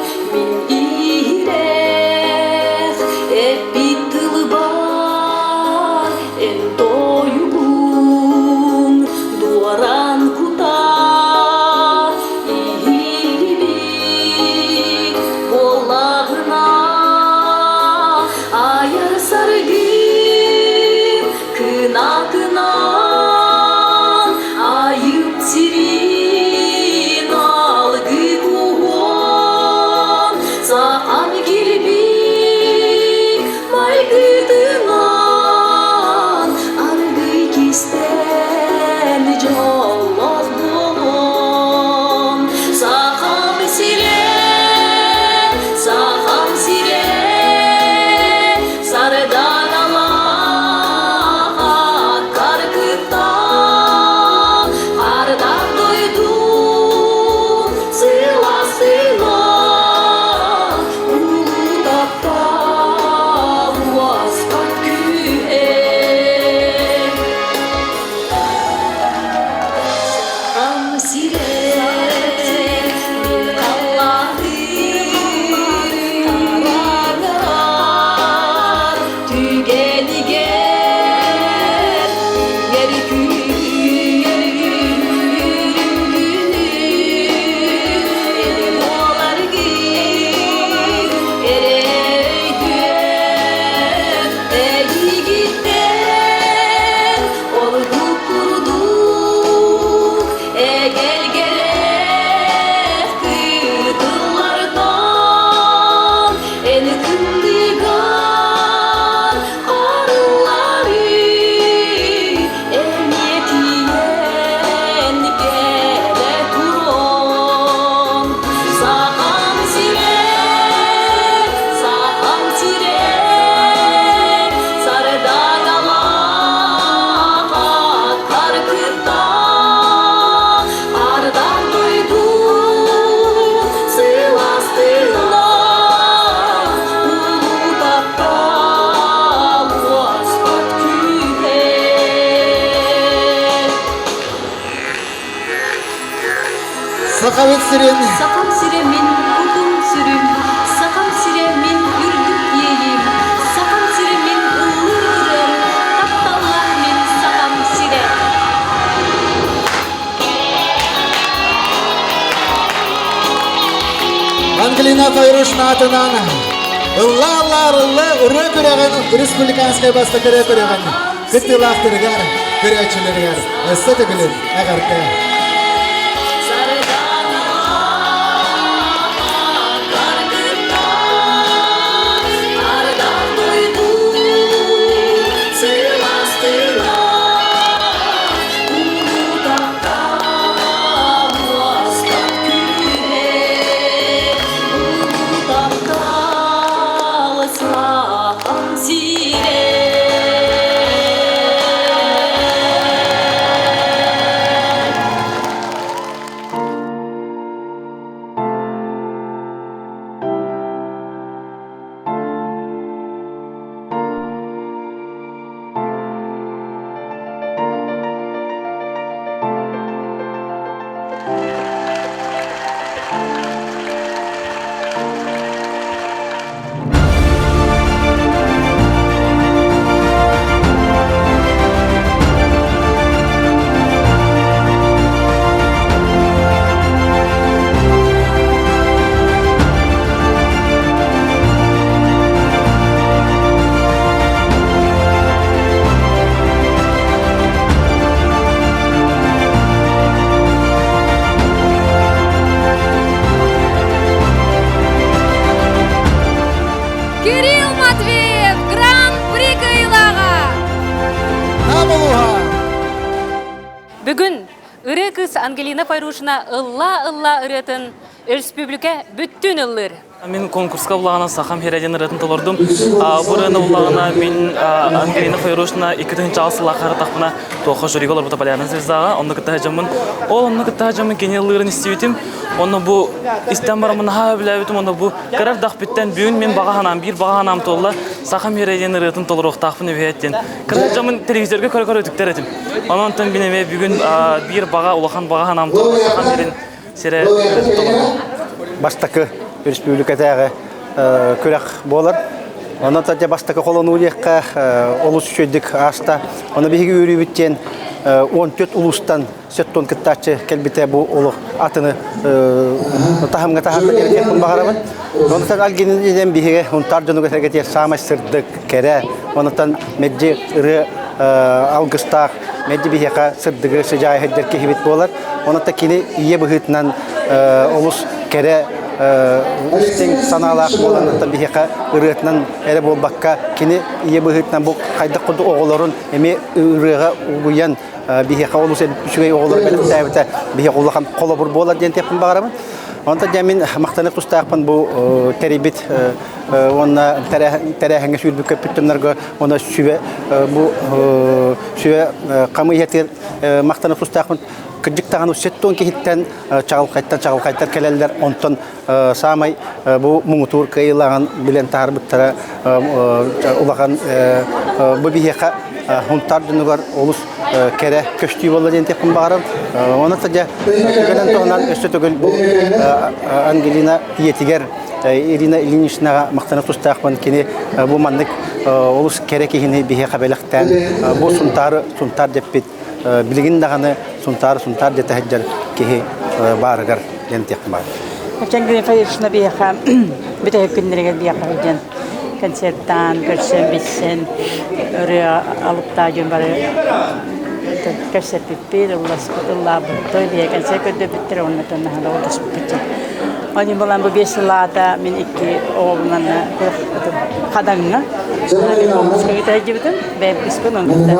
Сахабыт сирин Сахам сирэ мин кутум сүрүм, Сахам сирэ мин үрдүк иэйиим, Сахам сирэ мин ыллыыр ырыам, Тапталлаах мин Сахам сирэ. Ангелина Файрушна атынан ылла-ыллаар ылла ырыа күрэҕин республиканскай бастакы ырыа күрэҕин кыттыылаахтарыгар, көрөөччүлэригэр өссө төгүлүн эҕэрдэ! Кирилл Матвеев Гран-при кыайыылааҕа! Бүгүн ырыа кыыс Ангелина Файрушина ылла-ылла ырыатын өрөспүүбүлүкэ бүттүүн ыллыыр. Мин конкурска улаҕана Сахам Хирэ диэн ырыатын толордум. Бу ырыаны улаҕана мин Ангелина Файрушина 2006 сыллаахха ырытахпына туохха жюрига олорбута Полярная звездаҕа онно кытта сылдьаммын. Ол онно кытта сылдьаммын кини ыллыырын истибитим. Онно бу истэн бараммын наһаа сөбүлээбитим. Онно бу кыра эрдэхпиттэн бүгүн мин баҕа санаам биир баҕа санаам туолла Сахам Хирэ диэн ырыатын толоруохтаахпын эбээт диэн. Кыра дьоммун телевизорга көрө-көрө үтүктэр этим. Онон мин эмиэ бүгүн биир баҕа улахан баҕа санаам туолла Сахам Хирин сирэ Бастакы республикатааҕы күрэх буолар. Онон дьэ бастакы холонуу диэххэ олус үчүгэйдик ааста. Ону биһиги үөрүүбүт диэн 14 улуустан сөттон кыттааччы кэлбитэ бу олох атыны таһымга таһаарда диэхпин баҕарабын. Онтон Альгин биһиги Унтаар дьонугар сэргэтиэр саамай сырдык, кэрэ, онтон мэлдьи ырыа алгыстаах мэлдьи биһиэхэ сырдыгы сыдьаайа сылдьар киһибит буолар. Онон кини ийэ быһыытынан олус кэрэ истиҥ санаалаах буолан биһиэхэ ырыатынан эрэ буолбакка кини ийэ быһыытынан бу хайдах курдук оҕолорун эмиэ ырыаҕа угуйан биһиэхэ олус үчүгэй оҕолору бэлэхтээбитэ биһиэхэ улахан холобур буолар диэн этиэхпин баҕарабын. Онтон дьэ мин махтаныах тустаахпын бу тэрийбит уонна тэрээһиҥҥэ сүүрбүт көппүт дьоннорго уонна сүбэ бу сүбэ хамыыһыйатыгар махтаныах тустаахпын. Кырдьык даҕаны 70 киһиттэн чаҕылхайтан чаҕылхайтар кэлэллэр. Онтон саамай бу муҥутуур кыайыылааҕын билэн таһаарбыттара улахан бу биһиэхэ Хунтаар дьонугар олус кэрэ көстүү буолла диэн этиэхпин баҕарабын. Онон дьэ түгэнэн туһунан өссө төгүл бу Ангелина ийэтигэр Ирина Ильиничнаҕа махтана тустаахпын. Кини бу маннык олус кэрэ киһини биһиэхэ бэлэхтээн бу Сунтаары Сунтаар дэппит билигин даҕаны Сунтаары Сунтаар дэтэ сылдьар киһи баарыгар диэн этиэхпин баҕарабын. Ангелина Федоровна биһиэхэ бүтэһик күннэригэр биһиэхэ сылдьан концерттаан, көрсөн, билсэн, ырыа алыптаах дьон бары кэпсэппиппит, ылласпыт, ыллаабыппыт, биһиэхэ концерт көрдөрбүттэр, уонна наһаа олордоспуппут. Они булан бу биэс сыллаата мин икки оҕобунан хадаҥҥа кыспытым, бэйэм кыспын, онтон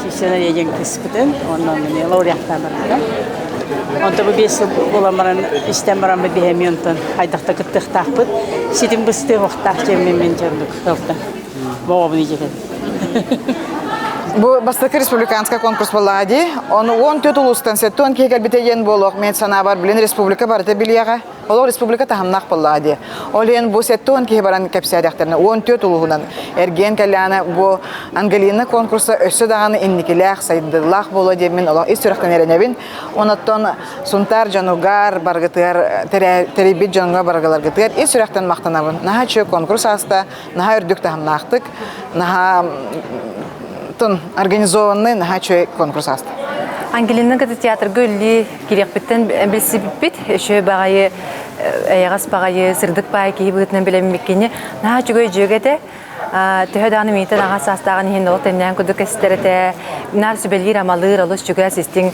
Сисена диэн кыспытын, онно мин лауреаттаан барбытым. Онто бу биэс сыл буолан баран истэн баран биһэми онтон хайдахта кыттыахтаахпыт. Ситим быстыах охтаах диэммин мин дьоннук ылтан. Боҕобун ижетен. Бу бастакы республиканскай конкурс буоллаҕа дии. Ону 14 улуустан 70 киһи кэлбитэ диэн буолуох мен санаабар билин республика барыта билиэҕэ. Олох республика таһымнаах буоллаҕа дии. Ол иһин бу 70 киһи баран кэпсээтэхтэринэ 14 улууһунан эргийэн кэллэҕинэ бу Ангелина конкурса өссө даҕаны инникилээх, сайдыылаах буолуо диэммин олох ис сүрэхтэн эрэнэбин. Онон Сунтаар дьонугар, баргытыгар, тэрийбит дьоҥҥо баргыларгытыгар ис сүрэхтэн махтанабын. Наһаа үчүгэй конкурс ааста, наһаа үрдүк таһымнаахтык, наһаа тун организованный, наһаа үчүгэй конкурс ааста. Ангелина кытта театрга үллии кириэхпиттэн билсибиппит. Үчүгэй баҕайы, эйэҕэс баҕайы, сырдык баай киһи быһыытынан билэммиккини наһаа үчүгэй дьүөгэ этэ. Төһө даҕаны миитин аҕа саастааҕын иһин олох тэннээн курдук кэстэр этэ. Наар сүбэлиир-амалыыр, олус чугас истиҥ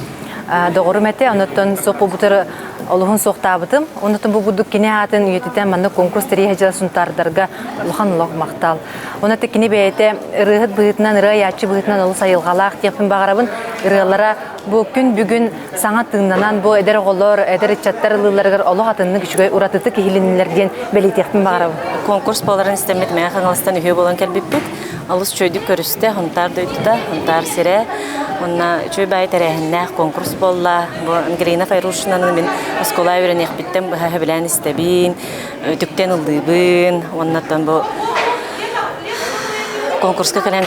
доҕорум этэ. Онуттан суох буолбутар олуһун суохтаабытым. Онуттан бу курдук кини аатын үйэтитэн маннык конкурс тэрийэ дьыла сунтаардарга улахан олох махтал. Онуттан кини бэйэтэ ырыаһыт быһыытынан, ырыа айааччы быһыытынан олус айылҕалаах диэхпин баҕарабын. Ырыалара бу күн бүгүн саҥа тыыннанан бу эдэр оҕолор, эдэр ыччаттар ылыыларыгар олох атыннык үчүгэй уратытык иһилиннилэр диэн бэлиэтиэхпин баҕарабын. Конкурс буоларын истэммит Мэҥэ Хаҥаластан үһүө буолан кэлбиппит. Олус үчүгэйдик көрүстэ, Хонтаар дойдута, Хонтаар сирэ. Уонна үчүгэй баай тэрээһиннээх конкурс буолла. Бу Ангелина Файрушинаны мин оскуола үөрэниэхпиттэн быһа сөбүлээн истэбин, үтүктэн ыллыыбын. Уонна оттон бу конкурска кэлэн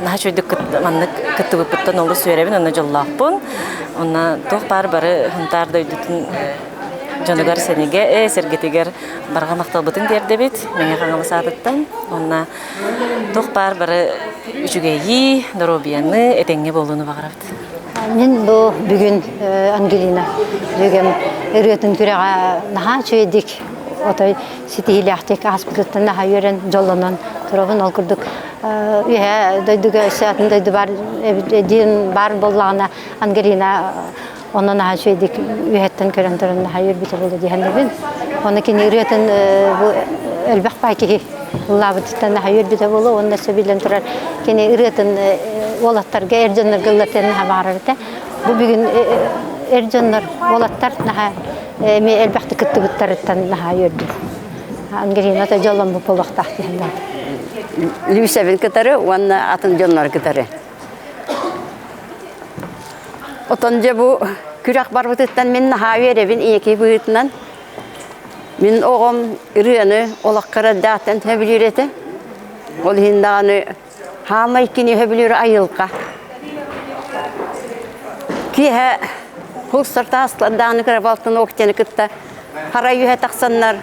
наһаа үчүгэйдик маннык кыттыбыппыттан олус үөрэбин уонна дьоллоохпун. Уонна туох баар бары Хонтаар дойдутун дьонугар сэнигэ, сэргэтигэр барҕа махталбытын тиэрдэбит Мэҥэ Хаҥалас аатыттан. Уонна туох баар бары үчүгэйи, доруобуйаны, этэҥҥэ буолууну баҕарабыт. Мин бу бүгүн Ангелина дьүөгэм ырыатын күрэҕэ наһаа үчүгэйдик отой ситиһиилээхтик ааспытыттан наһаа үөрэн дьоллонон турабын. Ол курдук үөһээ дойдуга өссө атын дойду бар диэн баар буоллаҕына Ангелина онно наһаа үчүгэйдик үөһэттэн көрөн туран наһаа үөрбүтэ буолуо диэхэннэбин. Онно кини ырыатын бу элбэх баай киһи ыллаабытыттан наһаа үөрбүтэ буолуо уонна өссө биллэн турар кини ырыатын уолаттарга эр дьоннорго ыллатыан наһаа баҕарар этэ. Бу бүгүн эр дьоннор уолаттар наһаа эмиэ элбэхтик кыттыбыттарыттан наһаа үөрдүм. Ангелина да дьолломмут буолуохтаах диэн Лүүсэбин кытары уонна атын дьоннору кытары. Отон дьэ бу күрэх барбытыттан мин наһаа үөрэбин ийэки быһыытынан. Мин оҕом ырыаны олоххо эрдэҕиттэн сөбүлүүр этэ. Ол иһин даҕаны хаамай кини сөбүлүүр айылҕа. Киэһэ хулсар тааслардааны кыра балтын Октяны кытта хара үөһэ тахсаннар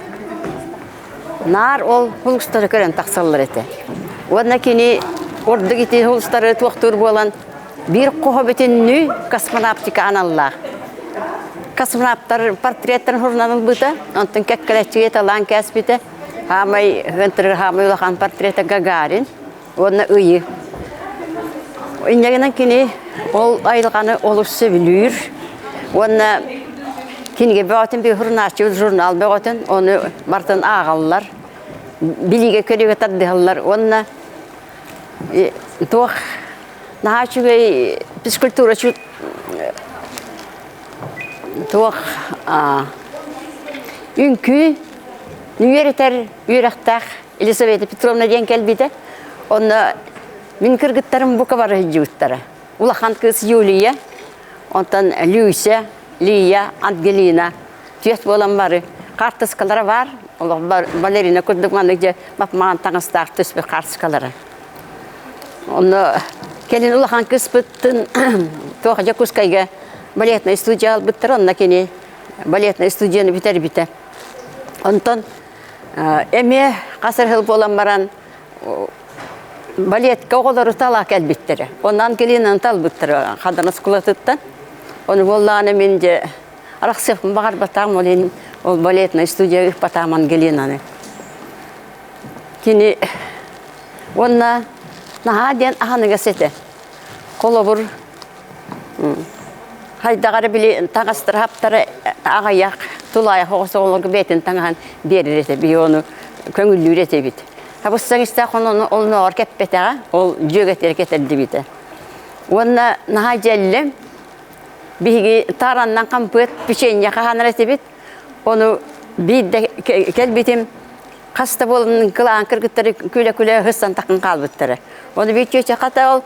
наар ол хулустары көрөн тахсаллар этэ. Уонна кини ордук ити хулустары туохтуур буолан биир хоһо бүтүннүү космонавтика аналлаах. Космонавтар портреттарын хурунан ылбыта, онтон кэккэлэччигэ талаан кээспитэ. Хаамай ынтыры хаамай улахан портрета Гагарин уонна ыйы. Инньэгинэн кини ол айылҕаны олус сөбүлүүр уонна кинигэ бөҕөтүн биир сурунааччы журнал бөҕөтүн ону барытын ааҕаллар, билиигэ көрүүгэ тардыһаллар уонна туох наһаа үчүгэй физкультура туох үҥкүү үөрэтэр үөрэхтээх Елизавета Петровна диэн кэлбитэ. Онно мин кыргыттарым бука бары сылдьыбыттара. Улахан кыыс Юлия, онтон Люся, Лия, Ангелина түөс буолан бары хаартыскалара баар. Олох балерина курдук маннык дьэ мап-маҥан таҥастаах түспүт хаартыскалара. Онно кэлин улахан кыыспыттын туох Дьокуускайга балетнай студия албыттар, онно кини балетнай студияны бүтэрбитэ. Онтон Эмиэ хас эрэ сыл буолан баран балетка оҕолору тала кэлбиттэрэ. Онно Ангелинаны талбыттара Хадан оскуолатыттан. Ону буоллаҕына мин дьэ арахсыахпын баҕарбатаҕым, ол иһин ол балетнай студия ыыппатаҕым Ангелинаны. Кини уонна наһаа диэн аһыныгас этэ. Холобур, Хайдах эрэ били таҥастара хаптара аҕыйах тулаайах оҕо оҕолорго бэйэтин таҥаһын биэрэр этэ биһи ону көҥүллүүр этибит. Табыссаҥ истээх ону оннооҕор кэппэтэҕэ ол дьүөгэтигэр кэтэрдибитэ. Уонна наһаа дьэллэм биһиги таараннан хампыат печенье хаһаанар этибит. Ону биирдэ кэлбитим хас да буолан кылаан кыргыттары күлэ-күлэ ыһыстан таххан хаалбыттара. Ону биир чүөчэ хата ол.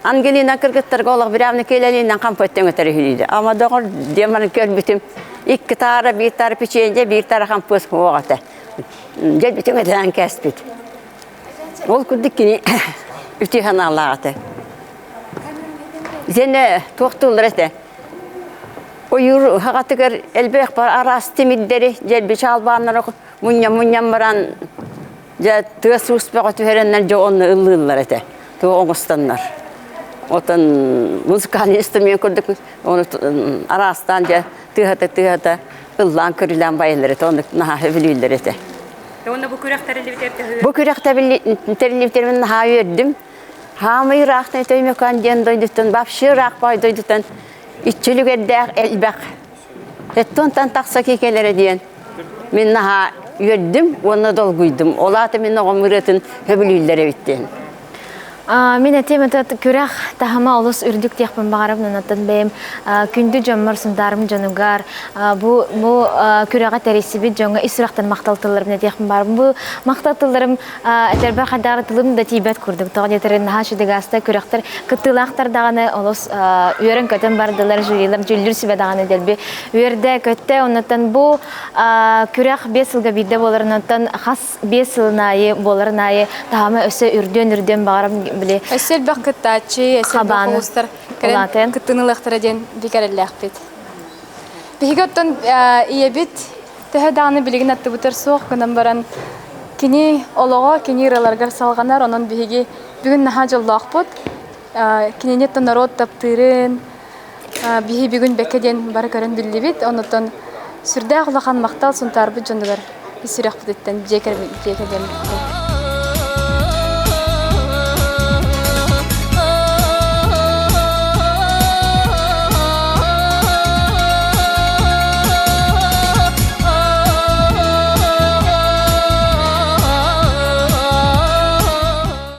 Ангелина кыргыттарга олох бирявны келелинен хампыттан өтөр үһүлүйдü. Ама доҕор демарын көрбүтүм. Икки таара, биир таара печенье, биир таара хампыас хуоҕата. Дьэ бүтүн өтөөн кэспит. Ол курдук кини үтүө санаалаах этэ. Итиэннэ туохтууллар этэ. Ойуур хаҕатыгар элбэх бар араас тимирдэри, дьэлби чаалбааннары мунньан-мунньан баран дьэ тыас уус бөҕө түһэрэннэр дьэ онно ыллыыллар этэ. Туох оҥостаннар. Отон музыкальный инструмент курдук ону араастаан дьэ тыаһата-тыаһата ыллаан көрүлээн байаллар этэ, оннук наһаа сөбүлүүллэр этэ. Уонна бу күрэх тэриллибитэр төһө Бу күрэх тэриллибитэрин наһаа үөрдүм. Хаамый ыраахтан Өймөкөөн диэн дойдуттан, вообще ыраах баай дойдуттан иччилүгэрдээх элбэх. Эттонтан тахса киикэлэрэ диэн мин наһаа үөрдүм уонна долгуйдум. Ол аата мин оҕом ырыатын сөбүлүүллэр эбит диэн. Мин этиэм этэ күрэх таһыма олус үрдүк диэхпин баҕарабын онтон бэйэм күндү дьоммор Сунтаарым дьонугар бу бу күрэҕи тэрийсибит дьоҥҥо ис сүрэхтэн махтал тылларбын этиэхпин баҕарабын. Бу махтал тылларым этэрбэр хайдах тылым да тиийбэт курдук. Тоҕо диэтэр наһаа үчүгэй күрэхтэр кыттыылаахтар даҕаны олус үөрэн-көтөн бардылар, жюрилар дьүүллүүр сүбэ даҕаны дэлби үөрдэ-көттө. Оннуттан бу күрэх биэс сылга биирдэ буоларынан хас биэс сылын аайы буоларын аайы таһыма өссө үрдүөн-үрдүөн баҕарам били Өссө элбэх кыттааччы, өссө элбэх улуустар кэлэн кыттыыны ылыахтара диэн биир эрэллээхпит. Биһиги оттон ийэбит төһө даҕаны билигин аттыбытыгар суох гынан баран кини олоҕо кини ыраларыгар салҕанар, онон биһиги бүгүн наһаа дьоллоохпут. Кинини оттон норуот таптыырын, биһи бүгүн бэккэ диэн бары көрөн биллибит. Онуттан сүрдээх улахан махтал Сунтаарбыт дьонугар ис сүрэхпититтэн дьиэ кэргэммититтэн.